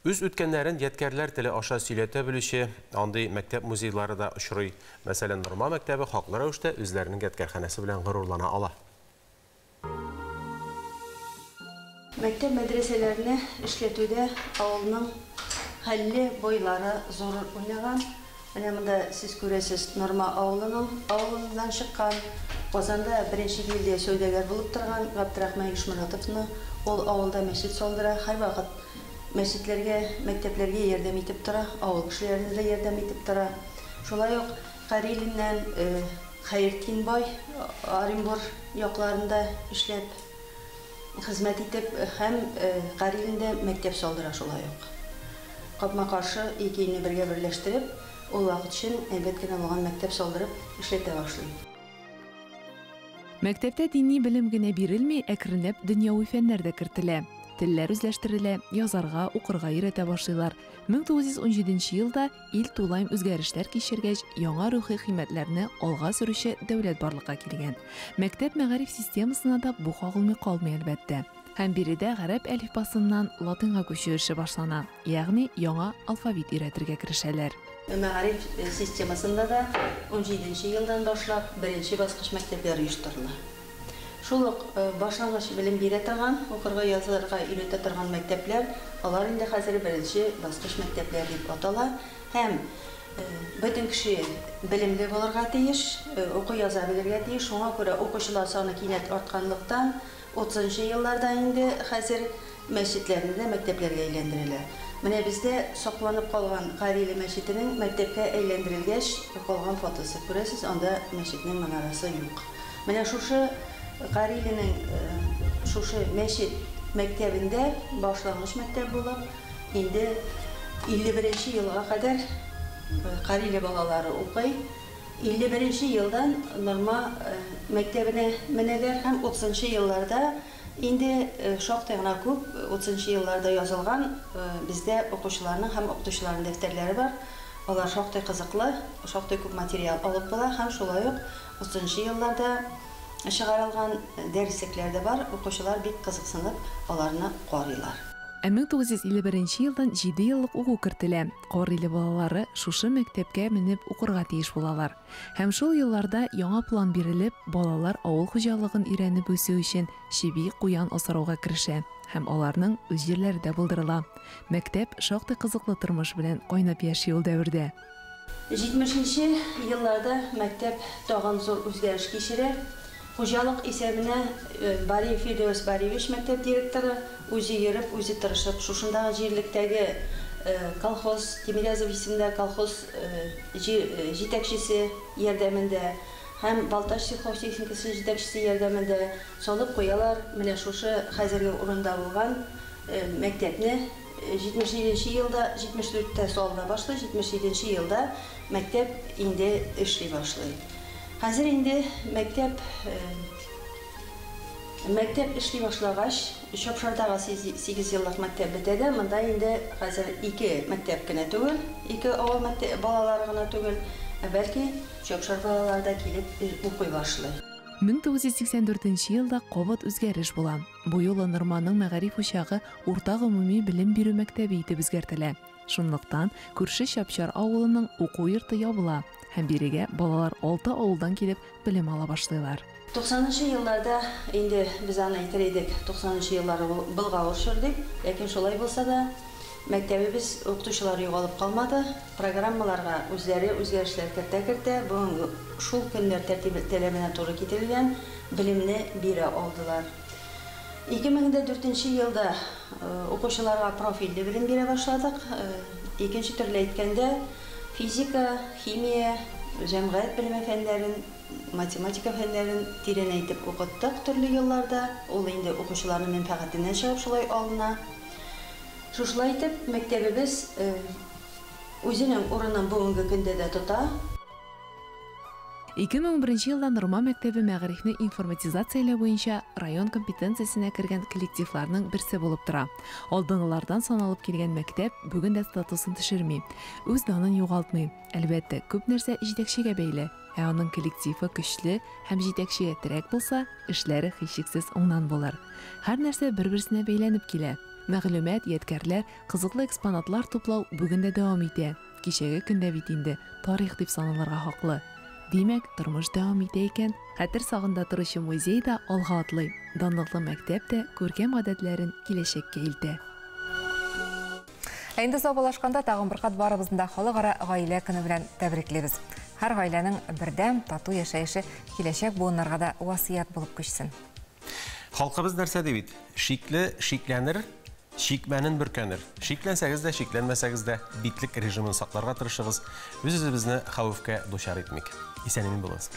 Үз үткәннәрен ядкәрләр теле аша сөйләтә белүче андый мәктәп музейлары да очрый. Мәсәлән, Норма мәктәбе хаклы рәвештә үзләренең ядкәрханәсе белән горурлана ала. Мәктәп мәдрәсәләрне эшләтүдә авылның хәлле байлары зур роль уйнаган. Менә монда сез күрәсез, Норма авылының авылыннан чыккан, Казанда беренче гильдия сәүдәгәр булып торган Габдрахман Ишморатовны. Ул авылда мәчет салдыра, һәрвакыт мәчетләргә, мәктәпләргә ярдәм итеп тора, авыл кешеләренә дә ярдәм итеп тора. Шулай ук Карилиннән Хәертдин бай Оренбур якларында эшләп, хезмәт итеп һәм Карилиндә мәктәп салдыра шулай ук. Капма-каршы ике илне бергә берләштереп, ул вакыт өчен әйбәт кенә булган мәктәп салдырып эшләтә башлый. Мәктәптә дини белем генә бирелми, әкренләп дөньяви фәннәр дә кертелә. Телләр үзләштерелә, язарга, укырга өйрәтә башлыйлар. 1917 елда ил тулаем үзгәрешләр кичергәч, яңа рухи кыйммәтләрне алга сөрүче дәүләт барлыкка килгән. Мәктәп мәгариф системасына да бу кагылмый калмый, әлбәттә. Һәм биредә гарәп әлифбасыннан латинга күчү эше башлана, ягъни яңа алфавит өйрәтергә керешәләр. Мәгариф системасында да унҗиденче елдан башлап беренче баскыч мәктәпләр оештырыла. Шул ук башлангыч белем бирә торган, укырга, язырга өйрәтә торган мәктәпләр, алар инде хәзер беренче баскыч мәктәпләр дип атала. Һәм бөтен кеше белемле булырга тиеш, укый-яза белергә тиеш. Шуңа күрә укучылар саны кинәт артканлыктан, утызынчы елларда инде хәзер мәчетләрне дә мәктәпләргә әйләндерәләр. Менә бездә сакланып калган Кариле мәчетенең мәктәпкә әйләндерелгәч калган фотосы. Күрәсез, анда мәчетнең манарасы юк. Менә шушы Кариленең шушы мәчет мәктәбендә башлангыч мәктәп булып, инде 51 елга кадәр Кариле балалары укый. 51 елдан Норма мәктәбенә менәләр һәм 30 елларда инде шактый гына күп 30 елларда язылган бездә укучыларның һәм укытучыларның дәфтәрләре бар. Алар шактый кызыклы, шактый күп материал алып була һәм шулай ук 30 елларда чыгарылган дәреслекләр дә бар. Укучылар бик кызыксынып аларны карыйлар. Ә 1951 елдан 7 еллык уку кертелә. Кариле балалары шушы мәктәпкә менеп укырга тиеш булалар. Һәм шул елларда яңа план бирелеп, балалар авыл хуҗалыгын өйрәнеп үсү өчен чеби куян асрауга керешә һәм аларның үз җирләре дә булдырыла. Мәктәп шактый кызыклы тормыш белән кайнап яши ул дәвердә. 70 елларда мәктәп тагын зур үзгәреш кичерә. Хуҗалык исәбенә Бариев Фирдәүс Бариевич мәктәп директоры үзе йөреп, үзе тырышып, шушындагы җирлектәге колхоз, Тимирязев исемендә колхоз җитәкчесе ярдәмендә һәм Балтач сельхозтехникасы җитәкчесе ярдәмендә салып куялар. Менә шушы хәзерге урында булган мәктәпне 77 елда, 74-тә салына башлый, 77 елда мәктәп инде эшли башлый. Хәзер инде мәктәп мәктәп эшли башлагач, Чапшардагы 8 еллык мәктәп бетә дә, монда инде хәзер ике мәктәп кенә түгел, ике авыл мәктәп балалары гына түгел, Ә бәлки Чапшар балалары да килеп укый башлый. 1984 елда кабат үзгәреш була. Бу юлы Норманың мәгариф учагы урта гомуми белем бирү мәктәбе итеп үзгәртелә. Шунлыктан күрше Чапчар авылының уку йорты ябыла һәм бирегә балалар алты авылдан килеп белем ала башлыйлар. 90 елларда инде без аны әйтер идек, 90 еллар ул болгавыр чор дип, ләкин шулай булса да мәктәбебез укытучылары югалып калмады. Программаларга үзләре үзгәрешләр кертә-кертә, бүгенге шул көннәр тәртибе таләбенә туры китерелгән белемне бирә алдылар. 2004 елда укучыларга профильле белем бирә башладык. Икенче төрле әйткәндә, физика, химия, җәмгыять белеме фәннәрен, математика фәннәрен тирәнәйтеп укыттык төрле елларда. Ул инде укучыларның мәнфәгатеннән чыгып шулай алына. Шушылай итеп мәктәбебез үзенең урынын бүгенге көндә дә тота. 2011 елда Норма мәктәбе мәгарифне информатизацияләү буенча район компетенциясенә кергән коллективларның берсе булып тора. Алдынгылардан саналып килгән мәктәп бүген дә статусын төшерми, үз данын югалтмый. Әлбәттә, күп нәрсә җитәкчегә бәйле. Ә аның коллективы көчле һәм җитәкчегә терәк булса, эшләре һичшиксез уңнан булыр. Һәр нәрсә бер-берсенә бәйләнеп килә. Мәгълүмат, ядкәрләр, кызыклы экспонатлар туплау бүген дә дәвам итә. Кичәге көндә бит инде тарих дип саналырга хаклы. Димәк, тормыш дәвам итә икән, хәтер сагында торучы музей да алга атлый. Данлыклы мәктәп тә күркәм гадәтләрен киләчәккә илтә. Ә инде саубуллашканда тагын бер кат барыбызны да халыкара гаилә көне белән тәбриклибез. Һәр гаиләнең бердәм, тату яшәеше киләчәк буыннарга да васыять булып күчсен. Халкыбыз нәрсә ди бит? Шикле шикләнер, шикмәнен бөркәнер. Шикләнсәгез дә, шикләнмәсәгез дә битлек режимын сакларга тырышыгыз. Үз-үзебезне хәвефкә дучар итмик. Исән-имин булыгыз.